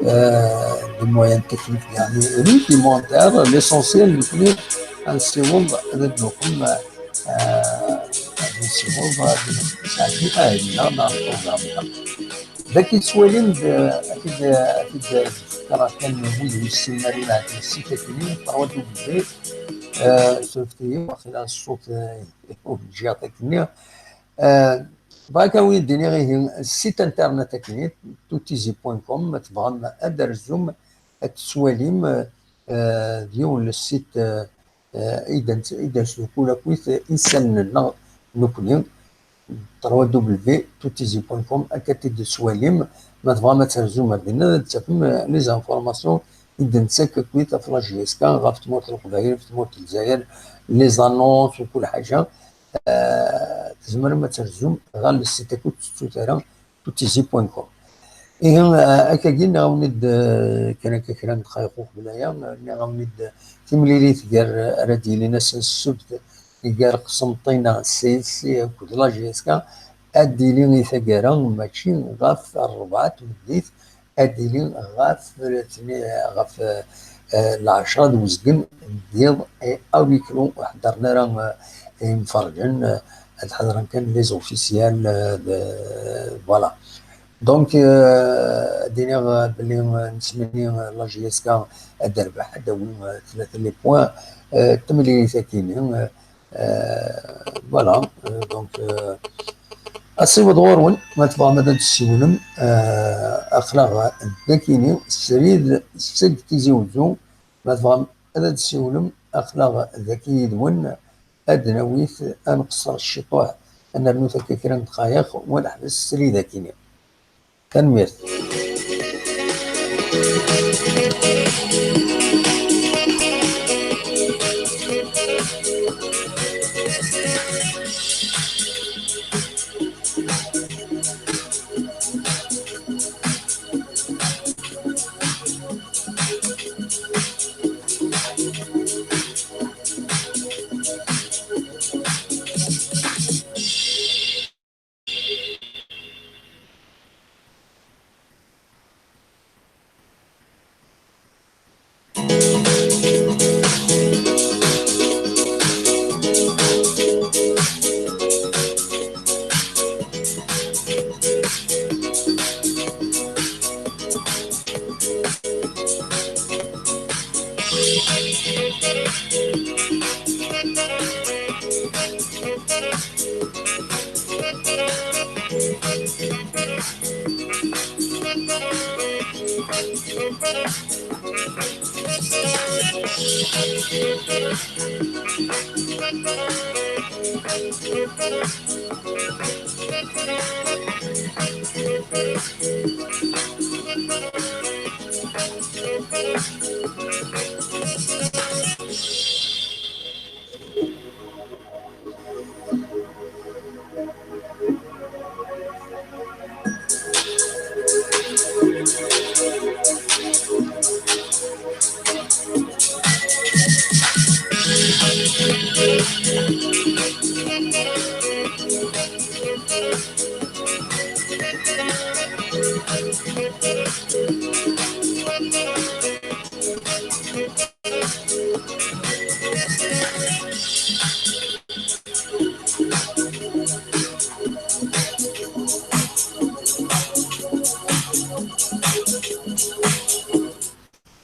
eh, des moyens techniques, yeɛni, rudimentaires. L'essentiel, nekkni ad nessiweḍ, ad d-nuqem, eh, ad nessiweḍ, ad nesɛeddi ahil-nneɣ neɣ lprugram-nneɣ. Dagi tettwalim-d, eh, akid, akid, eh, kan wid ur yessinen ara, iɛeddi site akkenni, trois W, eh, suref-iyi, waqila ṣṣut, eh, ur ǧǧiɣ-t akkenni. Eh, bɣiɣ kan ad wen-d-iniɣ ihi, site internet akkenni, tuttizi point com, ma tebɣam ad d-terzum, ad tettwalim, eh, d yiwen n site, eh, eh, i d-, i d-nesdukul akkit isallen-nneɣ nekkni, trois W tuttizi point com, akka ad t-id-tettwalim. Ma tebɣam ad terzum ar dinna, ad d-tafem, eh, les informations i d-nettak akkit ɣef la J S K, ɣef tmurt n Leqbayel, ɣef tmurt n Lezzayer, les annonces u kul ḥaǧa. Eh, tzemrem ad terzum ɣer le site akk ur tettut ara, tuttizi point com. Ihi, eh, akkagi, nniɣ-awen-id, eh, kan akka kra n dqayeq uqbel aya, eh, nniɣ-awen-id, eh, timlilit gar, eh, ara d-yilin ass n ssebt, gar Qsenṭina C S C akked la J S K, ad d-yili i taggara, mačči ɣef rrebɛa n tmeddit, ad d-yili ɣef, ɣef, eh, lɛecṛa d uzgen n yiḍ, eh, à huis clos, ur ḥeddren ara, eh, imferrǧen, eh, ad ḥedren kan les officiels, eh, de, voilà. Donc, euh, ad d-iniɣ, euh, belli, euh, nettmenni, euh, la J S K ad d-terbeḥ, ad d-tawi, euh, tlata les points, euh, d temlilit akkenni, euh, euh, voilà, euh, donc, euh, asiweḍ ɣur-wen, ma tebɣam ad d-tessiwlem, euh, aql-aɣ dagi, srid seg Tizi Uzzu, ma tebɣam ad d-tessiwlem, aql-aɣ dagi yid-wen, ad d-nawi-t, ad nqeṣṣer ciṭuḥ, ad nernu akka kra n dqayeq, wa neḥbes srid akkenni. Tanemmirt.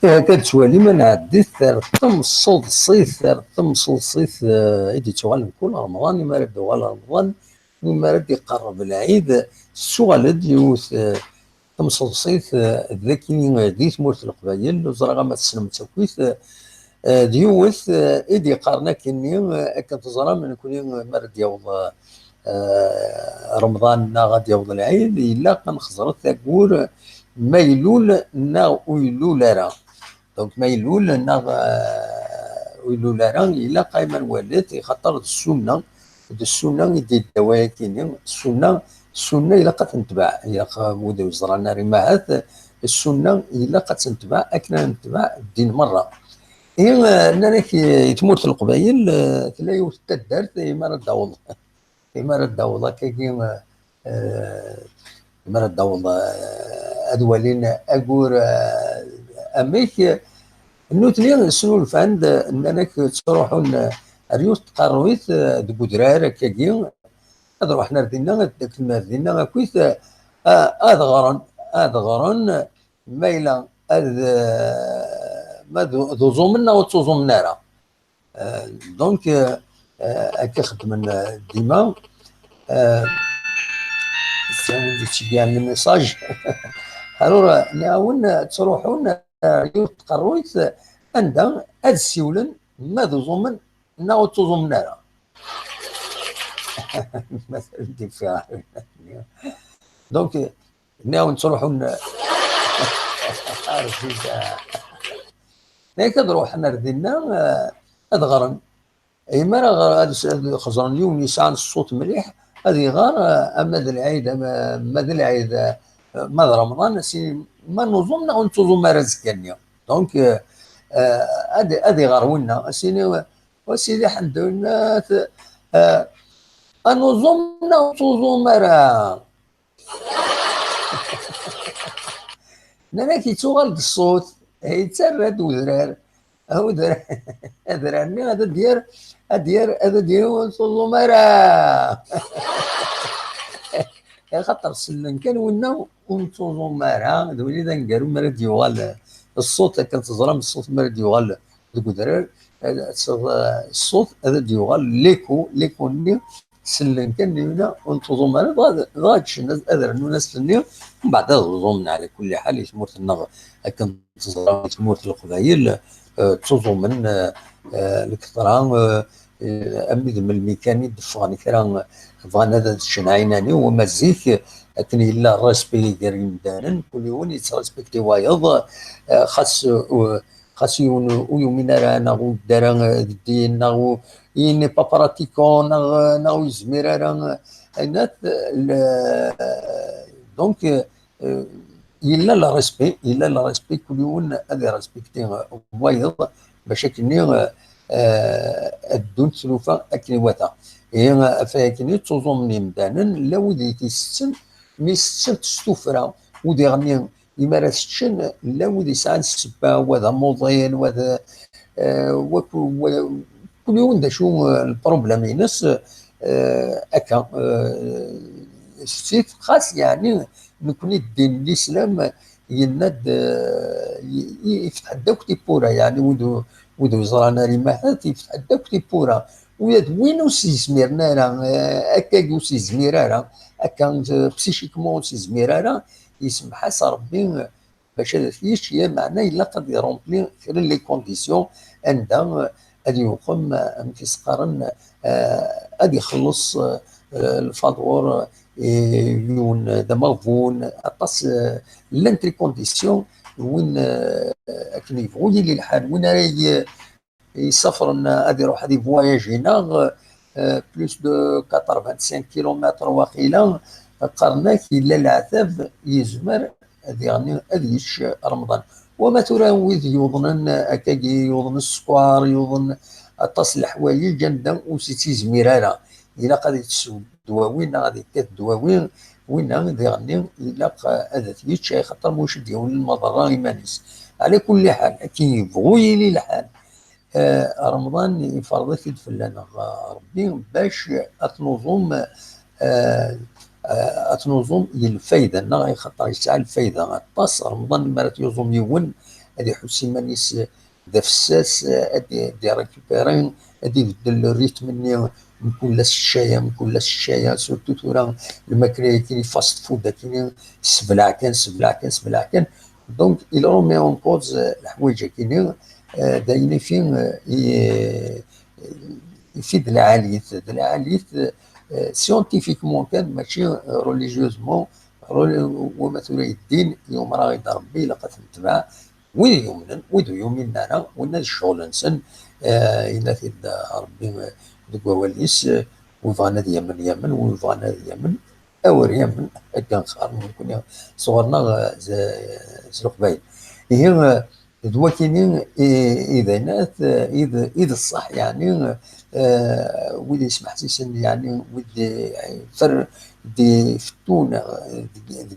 Ihi akka d-ttwalim, ad nɛeddi ar temseḍsit, ar temseḍsit, eh, i d-yettuɣalen kul Remḍan, imi ara d-yuɣal Remḍan, imi ara d-iqerreb lɛid, tettuɣal-d yiwet, eh, temseḍsit, eh, d akini, eh, di tmurt n Leqbayel, ur ẓriɣ ama tessnem-tt akkit, eh, d yiwet, eh, i d-yeqqaren akini, eh, akken teẓram, nekni, eh, mi ara d-yaweḍ, eh, eh, Remḍan neɣ ad d-yaweḍ lɛid, ilaq ad nxeẓret aggur ma ilul neɣ ur ilul ara. Donc, ma ilul neɣ, eh, ur ilul ara, ilaq ay ma nwali-t, ixaṭer d ssunna, d ssunna i d-yedda wayakini. Ssunna, ssunna ilaq ad tt-netbeɛ, ilaq, eh, wid ur ẓran ara imahat, ssunna ilaq ad tt-netbeɛ akken ad netbeɛ ddin merra. I, eh, nnan-ak, eh, i tmurt n Leqbayel, eh, tella yiwet n taddart, eh, imi ara d-taweḍ, imi ara d-taweḍ akkagi, eh, eh, imi ara d-taweḍ, eh, ad walin aggur, eh, amek, eh, nutni snulfan-d, eh, nnan-ak ttruḥun, eh, ar yiwet n tqerruyt, eh, deg udrar akkagi, ad ruḥen ar dinna, ad ddaklen ar dinna akkit, eh, ad ɣren, ad ɣren, ma yella ad, eh, ma d, d uẓumen neɣ ur ttuẓumen ara. Euh, donc, euh, euh, akka xeddmen, euh, dima. Euh, c'est un petit gain de message. Alors, euh, nniɣ-awen, euh, ttruḥun, euh, yiwet tqerruyt, euh, anda ad ssiwlen ma d uẓumen neɣ ur ttuẓumen ara. Mazal d-ifiɣ. Donc, euh, nniɣ-awen ttruḥun. Ar jida. Yak ad ruḥen ar dinna, eh, ad ɣren. Imi ara ɣ-, ad s-, ad xeẓren yiwen yesɛan ṣṣut mliḥ, ad iɣer, eh, ama d lɛid, ama, ma d lɛid, eh, ma d Remḍan, si, ma nuẓum neɣ ur nettuẓum ara azekka-nni. Donc, eh, eh, ad, ad iɣer winna, ad s-yini, "A Sidi Ḥemdunat, eh, ad nuẓum neɣ ur nettuẓum ara?" Nnan-ak yettuɣal-d ṣṣut, yettarra-d udrar. Udrar, adrar-nni ad d-yerr, ad d-yerr, ad d-yerr ur nettuẓum ara. Axaṭer sellen kan winna ur nettuẓum ara, d win i d aneggaru mi ara d-yuɣal ṣṣut, akken teẓram ṣṣut mi ara d-yuɣal deg udrar, eh, ṣṣut ad d-yuɣal, l'écho, l'écho-nni sellen kan winna ur nettuẓum ara, dɣa, dɣa ččen ad, ad rnun ass-nni, mbeɛd ad ẓumen. Ɛla kulli ḥal, i tmurt-nneɣ akken teẓra, i tmurt n Leqbayel, eh, ttuẓumen, eh, eh, lketṛa, eh, eh, armi d melmi kan i d-ffɣen kra, eh, bɣan ad, ad ččen ɛinani, wama zik, eh, akken yella respect gar yimdanen, kul yiwen yettrespekti wayeḍ, eh, xas, eh, xas yiwen ur yumin ara, neɣ ur yeddi ara, eh, deg ddin, neɣ ur, il n'est pas pratiquant, neɣ, neɣ ur yezmir ara, eh, ayennat, le, donc, eh, yella le respect, yella le respect, kul yiwen ad irespekti, eh, wayeḍ, bac akkenni, eh, eh, ad ddunt tlufa akken iwata. Ihi, eh, ɣef wakken i ttuẓumen yimdanen, llan wid i t-isetten, mi setten s tuffra, u diɣenni imi ara t-ččen, llan wid yesɛan ssebba, wa d amuḍin, wa d, eh, wa ku-, wa, kul yiwen d acu, eh, lproblem-ines, eh, akka, eh, setti-t, xas yeɛni nekni ddin n Lislam yenna-d, eh, i-, i-, ifteḥ-d akk tiwwura, yeɛni wid u-, wid ur yeẓran ara imahat, ifteḥ-d akk tiwwura. Ula d win ur s-yezmiren ara, eh, akkagi ur s-yezmir ara, akka, eh, psychiquement ur s-yezmir ara, yessemḥ-as Ṛebbi, eh, bac ad t-yečč, lameɛna ilaq ad irumpli kra n les conditions anda, eh, ad yuqem, eh, amek i s-qqaren, eh, ad ixelleṣ, eh, lfaḍur, eh, yiwen d ameɣbun, aṭas, eh, llant les conditions, win, eh, akken yebɣu yili lḥal, win ara y-, yessafren ad iruḥ ad ivoyaji-neɣ, eh, plus de quatre-vingt-cinq kilomètres waqila, qqaren-ak yella leɛtab yezmer ad iɣni, ad yečč Remḍan. Wama tura wid yuḍnen, akkagi yuḍen sskeṛ, yuḍen aṭas n leḥwayeǧ anda ur s-ittizmir ara, ilaq ad ittessu ddwawi neɣ ad ikkat ddwawi, winna diɣenni ilaq ad t-yečč, axaṭer ma ulac ad d-yawi lmaḍerra iman-is. Ɛla kulli ḥal, akken yebɣu yili lḥal, eh, Remḍan iferḍ-it-id fell-aneɣ, eh, Ṛebbi bac ad t-nuẓum, eh, eh, ad t-nuẓum i lfayda-nneɣ, axaṭer yesɛa lfayda aṭas. Remḍan mi ara t-yuẓum yiwen, ad iḥuss iman-is d afessas, ad d-irécupéri, ad ibeddel le rythme-nni mkul ass ccaya, mkul ass ccaya, surtout tura lmakla-yakini fast food akini, sebleɛ kan, sebleɛ kan, sebleɛ kan. Donc, il remet en cause leḥwayeǧ-akini, d ayen ifi, ifi d lɛalit, d lɛalit scientifiquement kan, mačči religieusement, wama tura yeddin, yumer-aɣ-id Ṛebbi, ilaq ad t-netbeɛ, wid yumnen, wid ur yuminen ara, winna d ccɣel-nsen, yenna-t-id Ṛebbi deg wawal-is, wi bɣan ad yamen, yamen, wi bɣan ad yamen, awer yamen, akka nextar nekkni sɣur-neɣ s Leqbayel. Ihi, d wakini i d aynat, i d ṣṣeḥ, yeɛni, wid yesmeḥsisen, yeɛni wid fer d-ifettun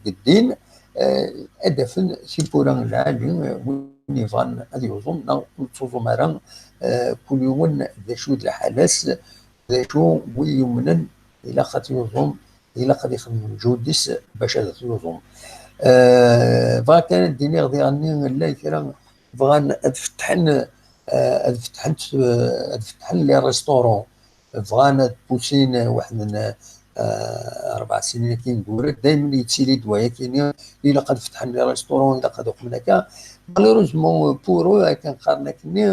deg ddin, ad d-afen tiwwura n lɛali, win yebɣan ad yuẓum neɣ ur yettuẓum ara, kul yiwen d acu d lḥala-s, d acu win yumnen ilaq ad t-yuẓum, ilaq ad ixdem lǧehd-is bac ad t-yuẓum. Bɣiɣ kan ad d-iniɣ diɣenni llan kra bɣan ad fettḥen, ad fettḥen, ad fettḥen les restaurants, bɣan ad pussin waḥed n rebɛa snin akin daymen yettili-d wayakini, ilaq ad fettḥen les restaurants, ilaq ad uqmen akka. Malheureusement pour eux, akken qqaren akkenni,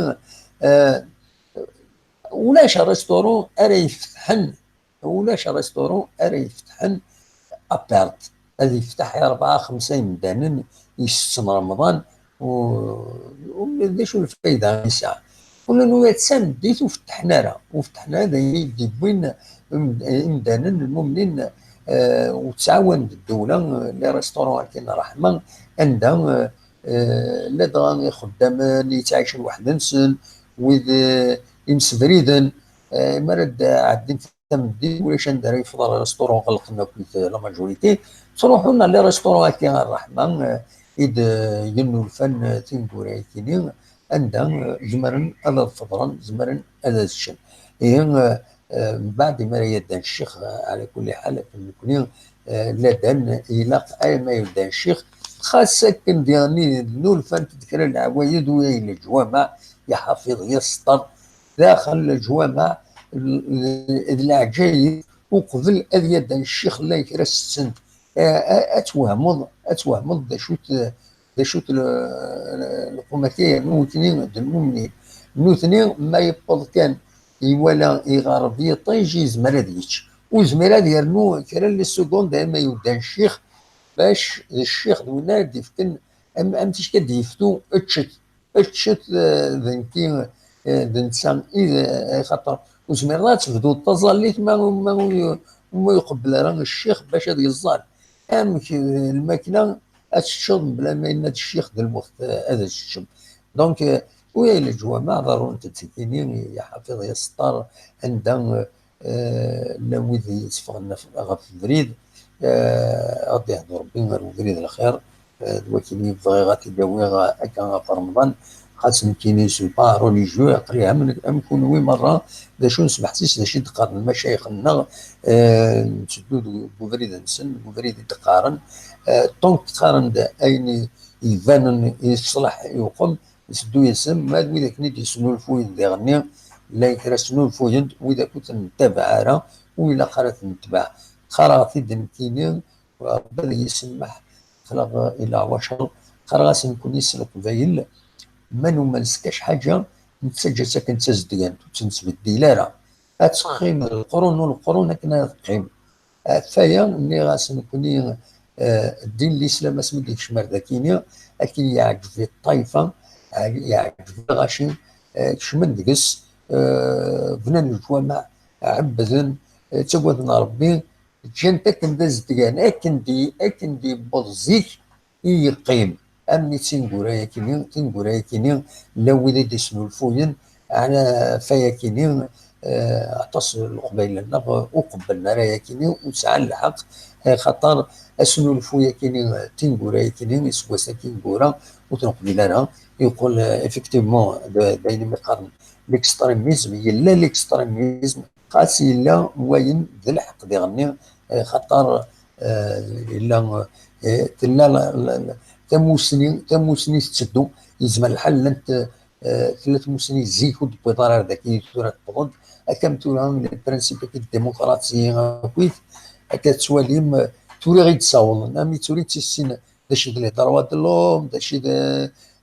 ulac restaurant ara ifetḥen, ulac restaurant ara ifetḥen à perte, ad ifteḥ i rebɛa xemsa imdanen isetten Remḍan, d acu lfayda i yesɛa? Ula d tameddit ur fettḥen ara, ur fettḥen ara, d ayen i d-yewwin imdanen lmumnin, ur ttɛawanent ddewla, les restaurants akken ṛṛeḥma, anda ladɣa ixeddamen yettɛicen weḥd-nsen, wid imsebriden, mi ara d-ɛeddin tameddit, ulac anda ara yefḍer restaurant, ɣelqen akkit la majorité, ttruḥun ɣer les restaurants-agi ṛṛeḥma i d-yennulfan tineggura-agi-nni, anda zemren ad feḍren, zemren ad ččen. Ihi, mbeɛd imi ara yaddan ccix, ɛla kulli ḥal, akken nekni, ladan ilaq ay ma yuddan ccix, xas akken diɣenni nulfant-d kra n leɛwayed, u ay leǧwameɛ, ya ḥafiḍ, ya sṭer, daxel leǧwameɛ d leɛǧayeb, uqbel ad yaddan ccix llan kra setten. Ad twehmeḍ, ad twehmeḍ d acu-t, d acu-t lqumata yernu nutni d lmumnin. Nutni ma yewweḍ kan iwala iɣerreb yiṭij, yezmer ad yečč. Ur yezmir ad yernu kra n les secondes ay ma yuddan ccix, bac d ccix d winna ad d-ifken am, am ticki ad d-yeftu ččet. Ččet, d nekki, d netta i d, axaṭer ur tezmireḍ ad tebduḍ taẓallit ma, ma, ma ur iqebbel ara ccix bac ad yeẓẓal. Amek lmakla ad teččeḍ mebla ma yenna-d ccix d lweqt ad teččem? Donc, ula d leǧwameɛ ḍerrunt-d tikini, ya ḥafiḍ, ya sṭer, anda llan wid yetteffɣen ɣef ubrid, ad d-ihdu Rebbi ar ubrid n lxir. D wakken i bɣiɣ ad t-id-awiɣ akka ɣef Remḍan, xas nekkini je suis pas religieux, aql-i am, am kunwi merra, d acu nesmeḥsis d acu i d-qqaren lmacayix-nneɣ, netteddu deg ubrid-nsen, deg ubrid i d-qqaren, tant qqaren-d ayen ibanen i ṣṣlaḥ i uqem, nteddu-yasen, ma d wid akken i d-yesnulfuyen diɣenni, llan kra snulfuyen-d, wid akk ur ten-nettabaɛ ara, ur ilaq ara ad ten-netbeɛ. Qqareɣ-t-id nekkini, Rebbi ad iyi-isemmeḥ, aql-aɣ i leɛwacer, qqareɣ-asen nekkni s Leqbayel, ma numen s kac ḥaǧa, nettaǧǧa-tt akken d tazedgant, ur tt-nettbeddil ara. Ad teqqim d leqrun u leqrun akken ara teqqim. Ɣef waya, nniɣ-as nekkni, ddin n Lislam asmi d-yekcem ar dakini, akken yeɛǧeb i ṭṭayfa, yeɛǧeb i lɣaci, kecmen deg-s, bnan leǧwameɛ, ɛebbden, ttagaden Rebbi, ǧǧan-t akken d azedgan, akken d, akken d-yewweḍ zik i yeqqim. Am tineggura-yakini, tineggura-yakini, llan wid i d-isnulfuyen, ɛni ɣef wayakini, aṭas n Leqbayel-nneɣ ur qebblen ara ayakini, ur sɛan lḥeqq, axaṭer asnulfu-yakini, tineggura-yakini, iseggasen-agi ineggura, ur t-neqbil ara, yeqqel, effectivement, d, d ayen umi qqaren l'extrémisme, yella l'extrémisme, xas yella wayen d lḥeqq diɣenni, eh, xaṭer, eh, yella, eh, tella la, la, la, tamusni, tamusni tetteddu, yezmer lḥal llant, eh, tella tmusni zik ur d-tewwiḍ ara ar daki, tura tewweḍ-d, akka am tura, le principe n démocratie akkit, akka tettwalim, eh, tura i d-ssawḍen, am i tura i tt-issin d acu i d les droits de l'homme, d acu i d,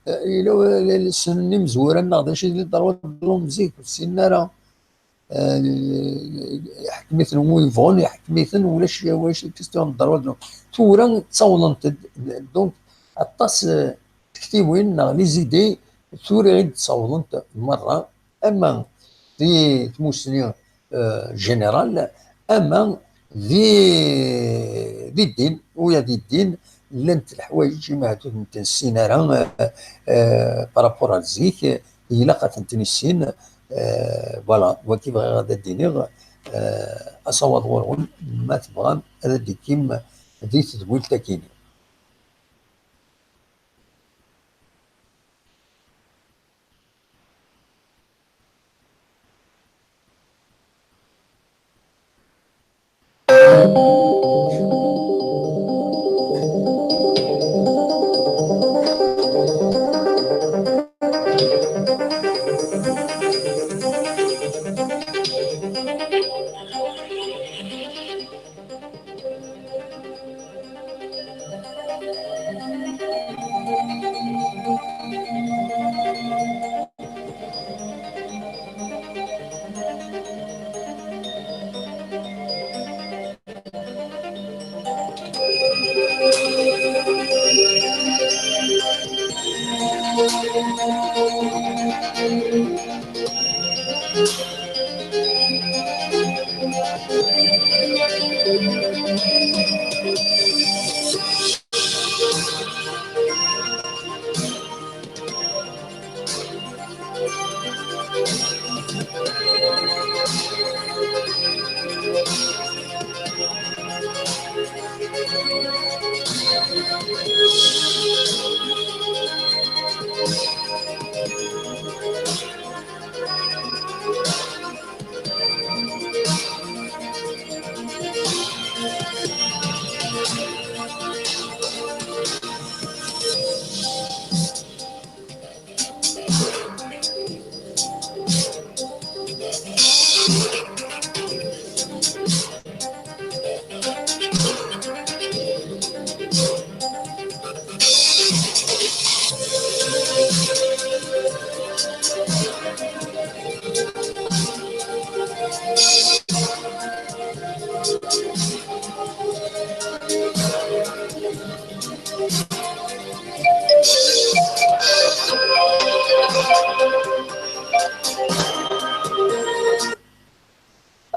eh, yella, eh, ssnen imezwura-nneɣ d acu i d les droits de l'homme zik, ur ssinen ara. Eh, iḥkem-iten wi yebɣun, iḥkem-iten, ulac, ulac question n ddṛuɛ. Tura ttawḍent-d, donc, aṭas, eh, tektiwin neɣ les idées tura i d-ttawḍent merra, ama di tmusni, eh, générale, ama di, di ddin, uya di ddin, llant leḥwayeǧ i meɛdud n ten-ssin ara, eh, eh, par rapport ar zik, eh, ilaq ad ten-nissin, eh, voilà, wagi bɣiɣ ad d-iniɣ, eh, asawaḍ ɣur-wen, ma tebɣam ad d-tekkim di tedwilt akini.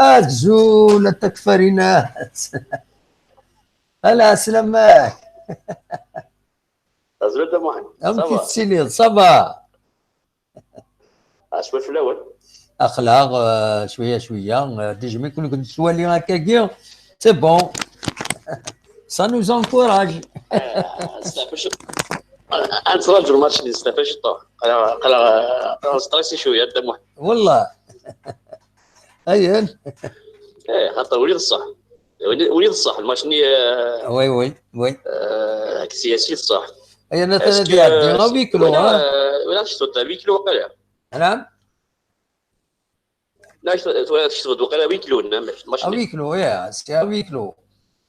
Azul a takfarinat. Ala, sslam-ak. Azul a Dda Muḥend. Amek i tettiliḍ? Ça va? Aswa fell-awen. Aql-aɣ, euh, cwiya, cwiya, euh, déjà mi kun-, kun-, nettwali akkagi, c'est bon. Ça nous encourage. Ah, ad nettṛaǧu lmatch-nni, nesteɛfa ciṭuḥ. Aql-aɣ, aql-aɣ, aql-aɣ stressé cwiya, a Dda Muḥend. Wallah. Ayen. Eh, xaṭer wid ṣṣeḥ. Wid, wid ṣṣeḥ, lmatch-nni, eh, oui, oui, oui. Eh, siyasi ṣṣeḥ. Ayen atan ad iɛeddi, à huis clos, wala, hein? Eh, wala kecc tebda à huis clos waqila. Naɛam? La, kecc tebda waqila à huis clos, nna, lmatch-nni. À huis clos, yeah, c'est à huis clos.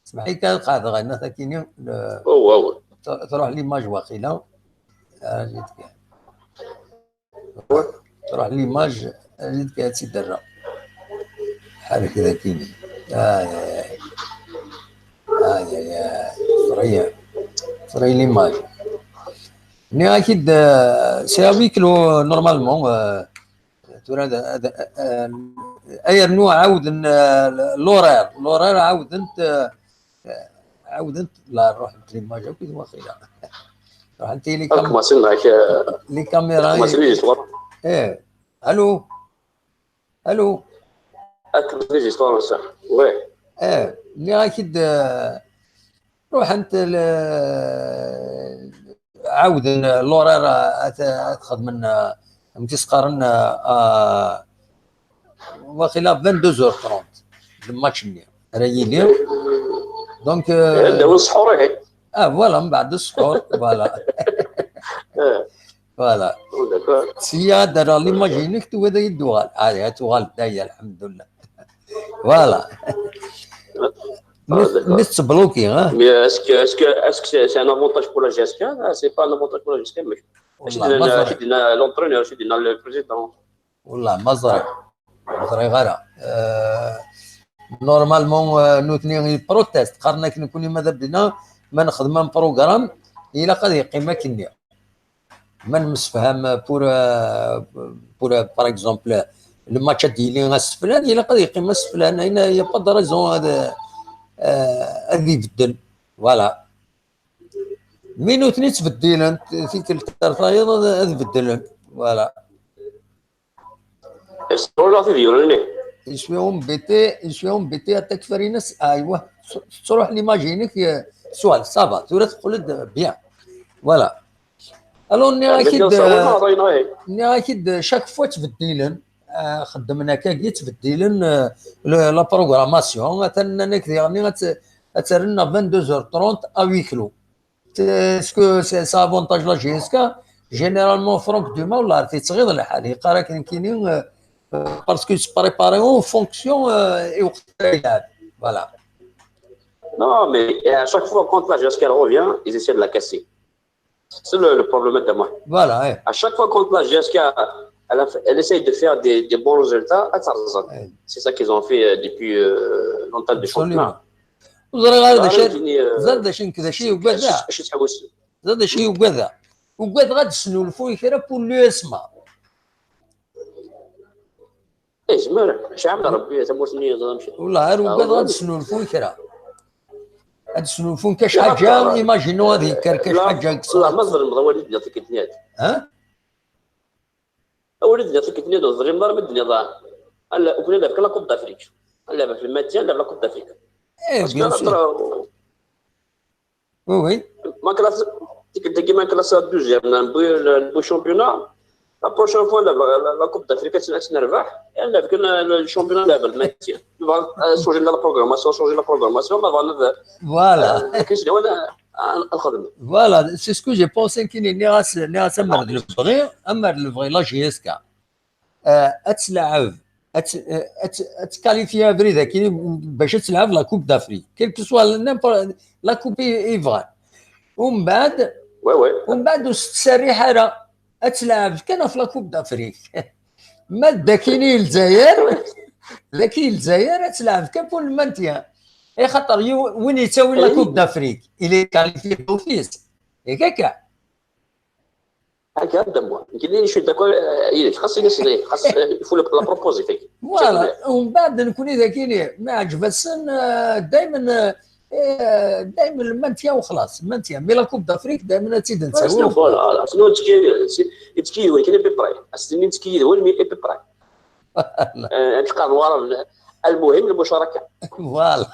Smeḥ-iyi kan qeɛdeɣ, anna takini, le, oh, wow. Tr-, truḥ l'image waqila. Ah, j'ai dit. Truḥ l'image, ad k-tt-id-rreɣ. Ḥerrek daki. Ay, ay, ay. Ay, ay, ay. Teffeɣ-iyi, teffeɣ-iyi l'image. Nniɣ-ak-id, euh, c'est à huis clos, normalement, euh, tura ad, ad, euh, ay rnu ɛawden, euh, l'horaire, l'horaire ɛawden-t, euh, Ɛawdent la ruḥent l'image akkit waqila. Ruḥent i les cam-, les caméras. Eh, allô? Allô? Oui. Eh, nniɣ-ak-id, eh, ruḥent l-, ɛawden l'horaire ad, ad xedmen, eh, amek i s-qqaren, eh, ah, waqila vingt-deux heures trente, le match-nni ara yili. Donc, euh, d awal ṣḥur, ihi. Ah, voilà, mbeɛd sḥur, voilà. Ah, Voilà. oh, d'accord. Sya ad rreɣ l'image-inek, tugiḍ ad yi-d-tuɣal. Ah, ad tuɣal daya, lḥemdullah. Voilà. Ah, Mais, d'accord. Mais c'est bloqué, hein. Mais est-ce que est-ce que est-ce que c'est c'est un avantage pour la G S K? Ah, c'est pas un avantage pour la G S K, mais je والله ما ظهر. J'ai dit l'entraîneur, j'ai dit le président. والله ما ظهر. ما ظهر غير. آه، normalement، آه، نوتني يبروتيست، قالنا كي نكون ماذا بنا ما نخدم un programme، إلا قد يقيم كني. ما نمسفهم pour، آه، pour، آه، par exemple، الماتش ديالي السفلان، إلا قد يقيم السفلان، هنا il y a pas de raison هذا، آه، هذا يبدل. Voilà. Mais نوتني تبدلن، تيكل تايض هذا بدلن. Voilà. Est-ce que la vidéo, là? Je suis embêté، je suis embêté à تكفرينس. ايوا، تروح l'image-inek، سؤال، ça va، ثورة تقول bien. Voilà. Alors ني Mais اكيد bien sûr, oui, non, non, non. ني اكيد chaque fois تبدلن. آه، خدمنا كاكي تبدلن، آه، le- la programmation، مثلا انك يعني غت- غترنا vingt-deux heures trente à huis clos. Est-ce que c'est ça avantage la G S K? Généralement Franck Dumas ولا عرفتي تغيض الحال يقرا كاين كيني، آه، parce que c'est préparé en fonction، آه، يوقت يلعب. Voilà. Non, mais à chaque fois quand la G S K revient, ils essaient de la casser. C'est le, le problème de moi. Voilà, ouais. À chaque fois quand la G S K elle, a fait- elle essaye de faire des, des bons résultats, elle s'arrête. Ouais. C'est ça qu'ils ont fait euh, depuis euh, l'entame du Absolument. Championnat. وزرا غير Là, هذا شيء je dis, euh, زاد شي كذا شي يقعد je- je- je- زاد شي يقعد وقعد غادي تسنولفو يكرا pour l'U S M A. ايه زعما شي عام ربي تموتني زعما مشي. والله غير وقعد آه، غادي تسنولفو يكرا. غادي تسنولفو كاش يا حاجه ربي. ايماجينو هذه كاش لا، حاجه لا، ما ظلم ضوالي ديال تيكيتنيات. ها؟ اولي ديال تيكيتنيات ظلم ضرب الدنيا ضاع. لا، وكنا دابك لا كوب دافريك. لا، في الماتيان لا، لا كوب دافريك. ايه Parce que bien sûr. خاطر Oui, oui. ما كلاس ديك ديك ما كلاس دوزيام نبوي نبوي شامبيونا. La prochaine fois لا لا كوب دافريك تنربح. يعني كنا الشامبيونا لا بالماتيان. شونجي لا بروغراماسيون، شونجي لا بروغراماسيون، ما فانا Voilà. كاش ديال الخدمه. Voilà, c'est ce que j'ai pensé كي ني راس ني راس امر الفغي امر الفغي لا جي اس كا. آه، اتلعب ات ات اتكاليفي افريد كي باش تلعب لا كوب دافريك كيل كو سوا نيمبور لا كوب ايفغان. ومن بعد وي وي. ومن بعد وستسريح راه اتلعب كان في لا كوب دافريك. ما داكيني الجزائر، ذاكي الجزائر اتلعب كان بول مانتيان. اي خاطر يو- وين يتساوي لا كوب دافريك الي كاليفي دوفيس. ياك هكا. هكا هذا موا يمكن لي شو داكور. خاص يقصد خاص يفو لا بروبوزي فيك. Voilà. ومن بعد نكون اذا كاين ما عجبتسن دائما، دائما المانتيا وخلاص، المانتيا مي لا كوب دافريك دائما تيد نساوي. Voilà, شنو تكي تكي وي كاين بي براي استني تكي وين مي بي براي. تلقى نوار. المهم المشاركه. Voilà.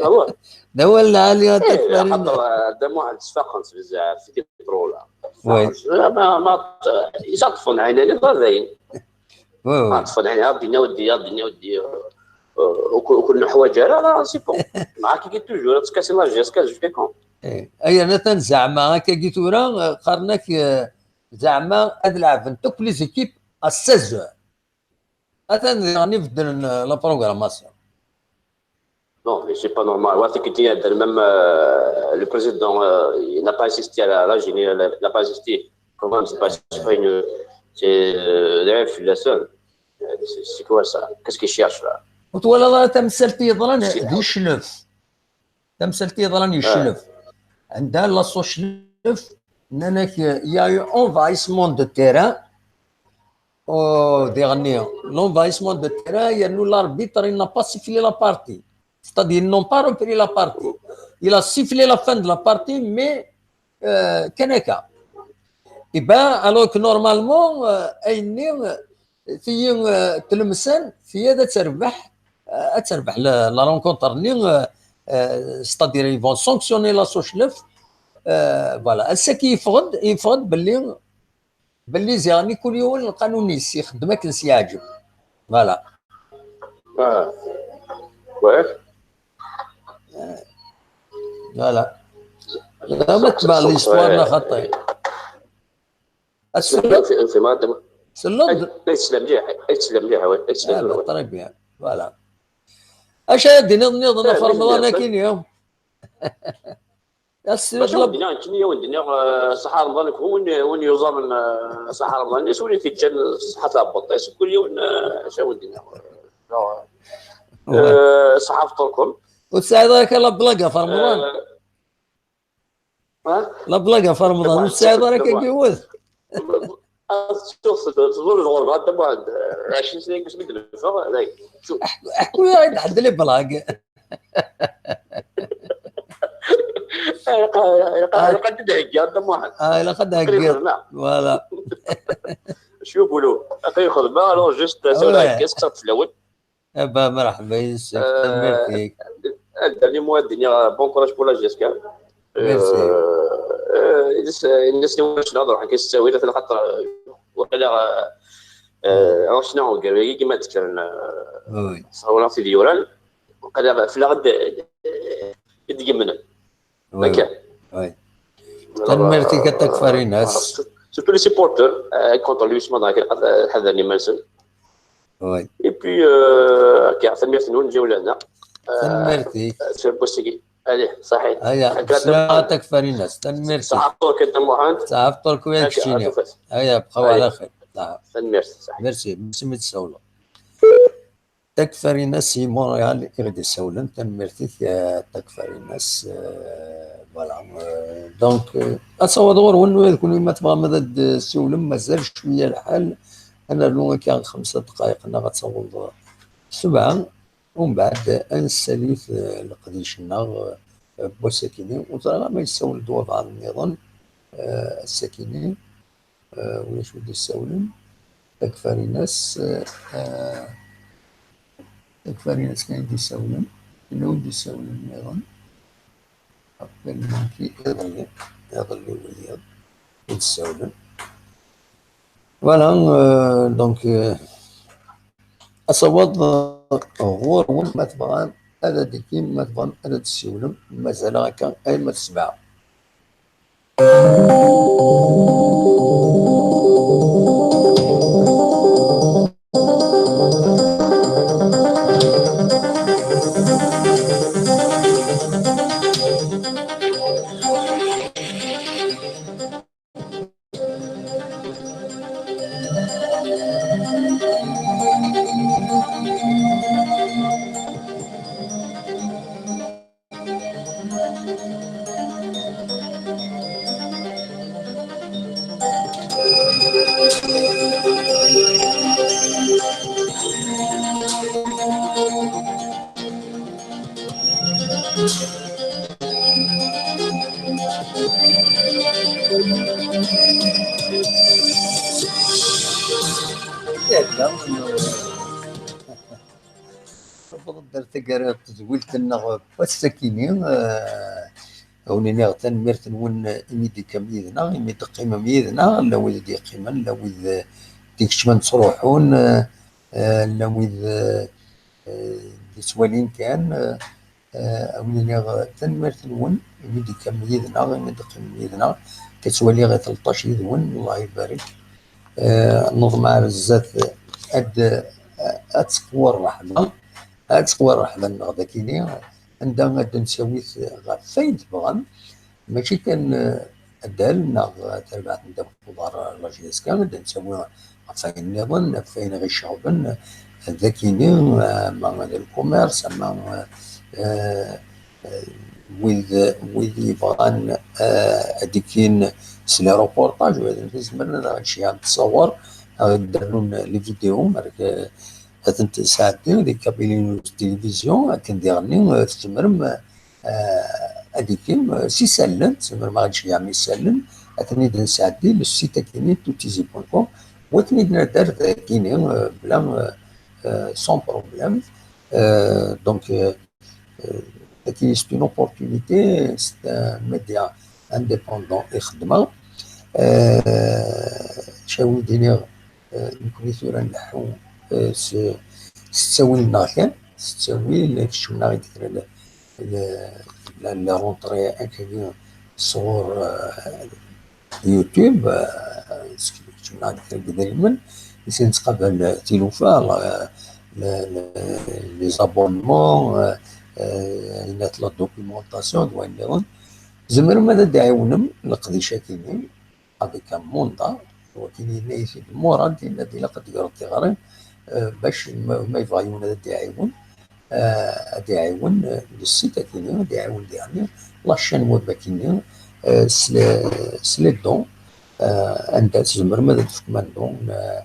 هو ده هو اللي عليها إيه، تكفرين. خاطر دابا واحد صفاقنت بزاف في دي برولا. وي. ما ما يصطفون عيني اللي ضايعين. وي، وي. صطفون عيني يا الدنيا ودي يا الدنيا ودي. وكل حوايج راه سي بون. معاك كي توجور تكاسي لا جيس كاز في كون. إيه. اي انا تنزعما هكا كي تورا قرنك، آه، زعما هاد العاب نتوك لي زيكيب ا ستة عشر. اثن يعني بدل لا بروغراماسيون. Non, mais c'est pas normal. Ouais, c'est que tu as même euh, le président, euh, il n'a pas assisté à la, la, la- il n'a pas assisté. Quand même, c'est pas, c'est pas une, c'est euh, la F, la seule. Euh, C'est c'est quoi ça? Qu'est-ce qu'il cherche là? وتولى راه تمثلت يضرن ذي شلف. تمثلت يضرن يشلف. عندها لا سو شلف. نانك يا اونفايسمون دو تيران. او ديغني لونفايسمون دو تيران يانو لاربيتر il n'a pas sifflé la partie. C'est-à-dire ils n'ont pas repris la partie. Il a sifflé la fin de la partie, mais euh, كان هكا. اي با الوغ كو نورمالمون ايني تي تلمسن في هذا تربح، آه، تربح لا رونكونتر ني. ستادير يفون سانكسيوني لا سوشلف. فوالا الساكي يفقد يفقد باللي باللي زيرني كل يوم القانون يسي يخدم اكن سيعجب. فوالا. Ah. Ouais. Voilà. La, ma tebɛeḍ l'histoire neɣ xaṭi. Ad selleḍ? Selleḍ? Ay, teslam mliḥ, ay, teslam mliḥ, awal, ay, teslam. Ah, très bien. Voilà. Acu ara d-tiniḍ nniḍen ɣef Remḍan akkin? Ass-, mačči awen-d-nniɣ nekkini, awen-d-nniɣ, eh, ṣaḥa Remḍan, nekk win, win yuẓamen, eh, ṣaḥa Remḍan-is, win i t-iǧǧan ṣaḥa tɛebbuḍt-is, kul yiwen, eh, acu awen-d-nniɣ. Eh, ṣaḥa fṭurkum. Ur tesɛiḍ ara kan la blague ɣef Remḍan? Eh, ha? La blague ɣef Remḍan, ur tesɛiḍ ara kan yiwet? Ad ttuɣ tḍul lɣerba, a Dda Muḥend, ɛecrin sna deg wasmi d-neffeɣ, dayen. Ḥku-, ḥku-yaɣ-id ḥedd les blagues. Ilaq, ilaq, ilaq ad d-theggiḍ, a Dda Muḥend. Ah, ilaq ad d-theggiḍ. Voilà. Cubulu. Aql-i xedmeɣ, alors juste, tura heggiɣ, ssexseɣ-d fell-awen. Eh ben, merḥba yes-k, tanemmirt-ik. Eh, le dernier mot ad d-iniɣ, bon courage pour la J S K. Merci. Eh, eh, ines, ines ni wacna ad ruḥen kan s ttawil, atan xaṭer, eh, waqila, eh, eh, ɛucna ugar-agi, ma d-kkren, eh, oui, sɣewleɣ tid yuran, waqila fell-aɣ i d-, i d-yemnen. Oui, akka. Oui. Tanemmirt-ik a Takfarinas. Surtout les supporters, eh, contre lui, ssmaḍ, eh, ḥadren iman-nsen. Oui. Et puis, eh, akka, tanemmirt-nwen, mjawlana. Eh, tanemmirt-ik. Eh, tarbust-agi. Allez, صحيح. Aya, ssmaɣ a Takfarinas. Tanemmirt-ik. Ṣaḥa fṭurk a Dda Muḥend. Ṣaḥa fṭurk-ik. Aya, bqaw ɛla xir. Tanemmirt, ṣaḥa. Merci, merci mi d-tsawleḍ. Takfarinas si Montréal i ɣ-d-isawlen, tanemmirt-ik, eh, Takfarinas, eh, voilà, eh, donc, eh, ad taweḍ ɣur-wen, ula d kunwi ma tebɣam ad d-tessiwlem, mazal cwiya lḥal, ad nernu akka xemsa ddqayeq neɣ ad taweḍ sebɛa, umbeɛd ad nessali, eh, leqdic-nneɣ, eh, n wass-akini, ur ẓriɣ ma yessawel-d walbeɛḍ nniḍen, eh, ass-akini. Eh, ulac wi d-isawlen. Takfarinas, eh, eh, Takfarinas kan i d-isawlen. Yella wi d-isawlen nniḍen. Appel manqué iḍelli. Iḍelli wiyaḍ i d-isawlen. Voilà, eh, donc, eh, asawaḍ, eh, ɣur-wen ma tebɣam ad d-ikim, ma tebɣam ad d-tessiwlem. Mazal akka ay ma tesbeɛ. Tewweḍ-d ar taggara tedwilt-nneɣ n wass-akini, eh, a wen-iniɣ tanemmirt-nwen imi d-tekkam yid-neɣ, imi d-teqqimem yid-neɣ, llan wid i d-yeqqimen, llan wid, eh, d-ikecmen ttruḥun, eh, eh, llan wid, eh, eh, d-yettwalin kan, eh, eh, a wen-iniɣ tanemmirt-nwen imi d-tekkam yid-neɣ, imi d-teqqimem yid-neɣ, ka ttwaliɣ i tleṭṭac yid-wen, Allah ibarek. Eh, neḍmeɛ ar zdat ad, ad teqwu ṛṛeḥma, ad teqwu ṛṛeḥma-nneɣ dagini, anda ad d-nsawi ɣef wayen tebɣam, mačči kan, eh, addal neɣ tarbaɛt n ddabex uḍar, la J S K, ad d-nsawi ɣef wayen nniḍen, ɣef wayen ɣ-iceɣben, dagini, ama d lkumirs, ama, eh, eh, wid, wid yebɣan, eh, ad d-ikkin s les reportages, wid izemren ad aɣ-d-ceyyɛen ttṣawer, ad aɣ-d-rnun les vidéos, ma ad tent-sɛeddi di Kabylie News Télévision, akken diɣenni, eh, tzemrem, eh, ad d-ikkim, eh, s isallen, tzemrem ad aɣ-d-ceyyɛem isallen, ad ten-id-nesɛeddi le site-akini, toutizi point com, u ad ten-id-nadder dagini, eh, bla, eh, eh, sans problème. Eh, donc, eh, Euh, c'est une opportunité, c'est un média indépendant, ixeddem. Euh, acu ara wen-d-iniɣ, euh, nekkni tura nleḥḥu, euh, s, s ttawil-nneɣ kan, s ttawil, keččmen-aɣ-id kra n, n, la, la rentrée akkagi sɣur, euh, YouTube, euh, keččmen-aɣ-d kra n yidrimen, i sin nettqabal tilufa, la, la, la, les abonnements, euh, euh, la documentation, d wayen nniḍen. Tzemrem ad d-tɛiwnem leqdic-agi-nni, avec un mandat, wakken yenna-yi-t-id Murad, yenna-d ilaq ad d-tegreḍ tiɣri, euh, bac ma, ma yebɣa yiwen ad d-iɛiwen, euh, ad d-iɛiwen, euh, le site-agi-nni, ad d-iɛiwen diɣen la chaîne web-agi-nni, euh, s le, s les dons, euh, anda tzemrem ad d-tefkem un don, euh,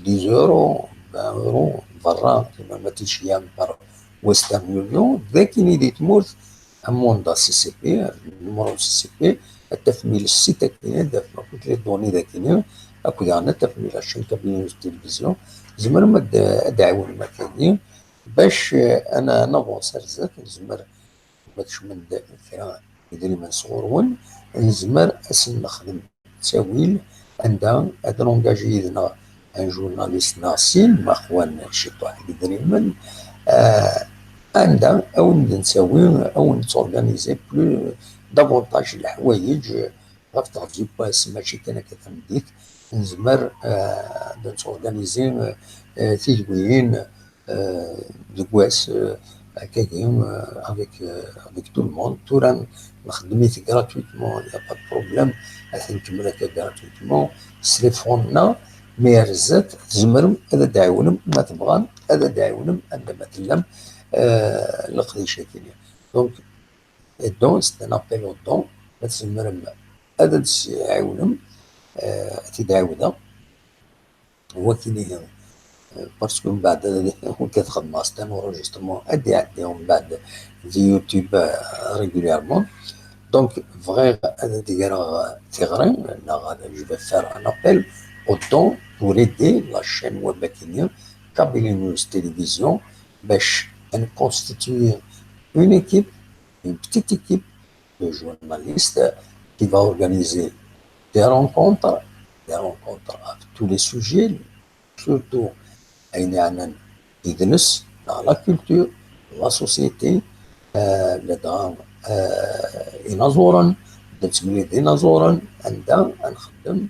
dix euros, vingt euros, berra, tzemrem ad t-id-tceyyɛem par Western Union, d akin i di tmurt, amunda C C P, numru C C P, ad tafem le site-agi, ad tafem akk les données dagi, akked daɣen ad tafem la chaîne Kabylie News Télévision, tzemrem ad, ad d-tɛiwnem akkagi, bac, euh, ad n-, ad navansi ar zdat, nezmer ma kecmen-d kra n yidrimen sɣur-wen, nezmer ad sen-nexdem ttawil anda ad nungaji yid-neɣ un journaliste neɣ sin, ma xwan ciṭuḥ n yidrimen, euh, anda ad wen-d-nettawi, ad wen-nettorganizi plus, davantage n leḥwayeǧ ɣef teɣzi n wass, mačči kan akka tameddit, nezmer, euh, ad nettorganizi, euh, tidwiyin, euh, deg wass, euh, akkagi, euh, avec, euh, avec tout le monde. Tura nxeddem-it gratuitement, y a pas de problème. Ad t-nkemmel akka gratuitement s les fonds-nneɣ, mais ar zdat tzemrem ad d-tɛiwnem, ma tebɣam ad d-tɛiwnem anda ma tellam, euh, leqdic-agi-nni. Donc, les dons, c'est un appel aux dons. Ma tzemrem ad d-tɛiwnem, euh, ad t-id-ɛiwdeɣ. Wakin ihi, euh, parce que mbeɛd, euh, win ad xedmeɣ, c'est un enregistrement, ad d-iɛeddi mbeɛd di YouTube, euh, régulièrement. Donc, bɣiɣ ad d-greɣ, euh, tiɣri, neɣ ad, je vais faire un appel aux dons pour aider la chaîne web-agi-nni, Kabylie News Télévision, bac ad nconstituer une équipe, une petite équipe de journalistes qui va organiser des rencontres, des rencontres avec tous les sujets, surtout ayen yeɛnan idles, neɣ la culture, la société, euh, ladɣa, euh, inaẓuren, ad nettemlil d inaẓuren, anda ad nxeddem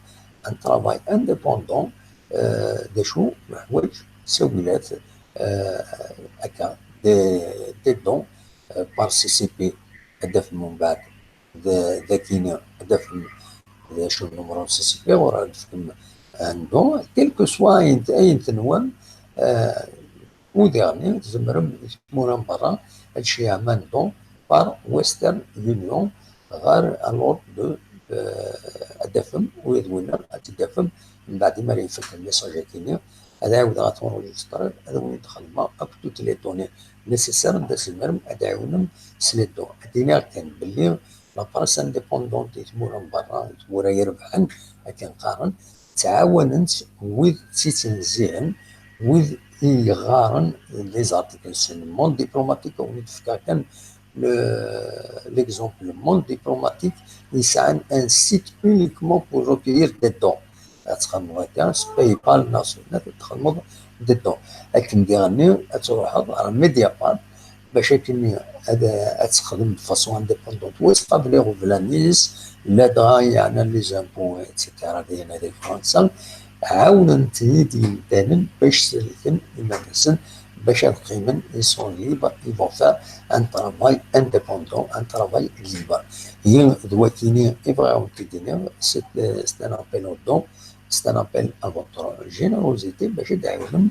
un travail indépendant, euh, d acu neḥwaǧ, ttawilat, euh, akka, des, des dons, euh, par C C P, ad d-tafem mbeɛd d, d akini, ad d-tafem d acu n numru n C C P, ɣur ad d-tefkem un don, quel que soit ayen, ayen tenwam, euh, u diɣen tzemrem di tmura n berra ad tceyyɛem un don par Western Union ɣer à l'ordre de, euh, ad d-tafem, ula d winna ad t-id-tafem mbeɛd imi ara ifak le message-agi-nni, ad ɛiwdeɣ ad t-enregistré, ad wen-d-xedmeɣ akk toutes les données nécessaires anda tzemrem ad d-tɛiwnem s les dons. Ad d-iniɣ kan belli la presse indépendante di tmura n berra, di tmura irebḥen, akken qqaren, ttɛawanent wid tt-ittnezzihen, wid i yeɣɣaren les articles. Le monde diplomatique, ad wen-d-fkeɣ kan le, l'exemple. Le monde diplomatique yesɛan un site uniquement pour recueillir des dons. Ad txedmeḍ akka s PayPal neɣ s winna, ad txedmeḍ des dons. Akken diɣenni ad truḥeḍ ɣer Mediapart, bac akken ad, ad texdem de façon indépendante, wa tettqabel iɣeblan-is, ladɣa yeɛnan les impôts, et cetera, dinna di Fransa, ɛawnen-ten-id yimdanen bac sellken iman-nsen, bac ad qqimen, ils sont libres, ils vont faire un travail indépendant, un travail libre. Ihi d wakini i bɣiɣ ad wen-t-id-iniɣ, c'est, c'est un appel au don, c'est un appel à votre générosité, bac ad d-tɛiwnem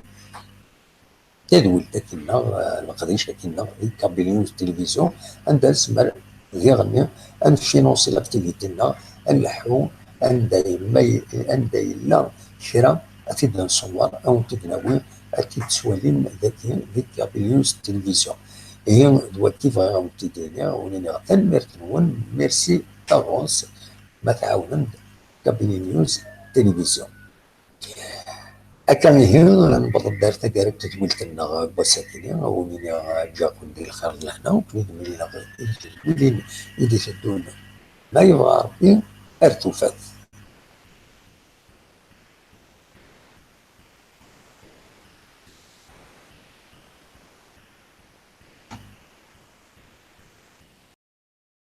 tadwilt akinneɣ, eh, leqdic akinneɣ di Kabylie News Télévision, anda nezmer diɣenni ad nfinansi l'activité-nneɣ, ad nleḥḥu anda yella, anda yella kra ad t-id-nṣewwer, ad wen-t-id-nawi, ad t-id-twalim dagi di Kabylie News Télévision. Ihi d wagi bɣiɣ ad wen-t-id-iniɣ, ad wen-iniɣ tanemmirt-nwen, merci d'avance, ma tɛawnem-d Kabylie News Télévision. Akka ihi, newweḍ-d ar taggara n tedwilt-nneɣ n wass-agi, ad wen-iniɣ ǧǧiɣ-ken di lxir d lehna, ad ken-id-mlileɣ di tedwilin i d-iteddun, ma yebɣa Rebbi, ar tufat.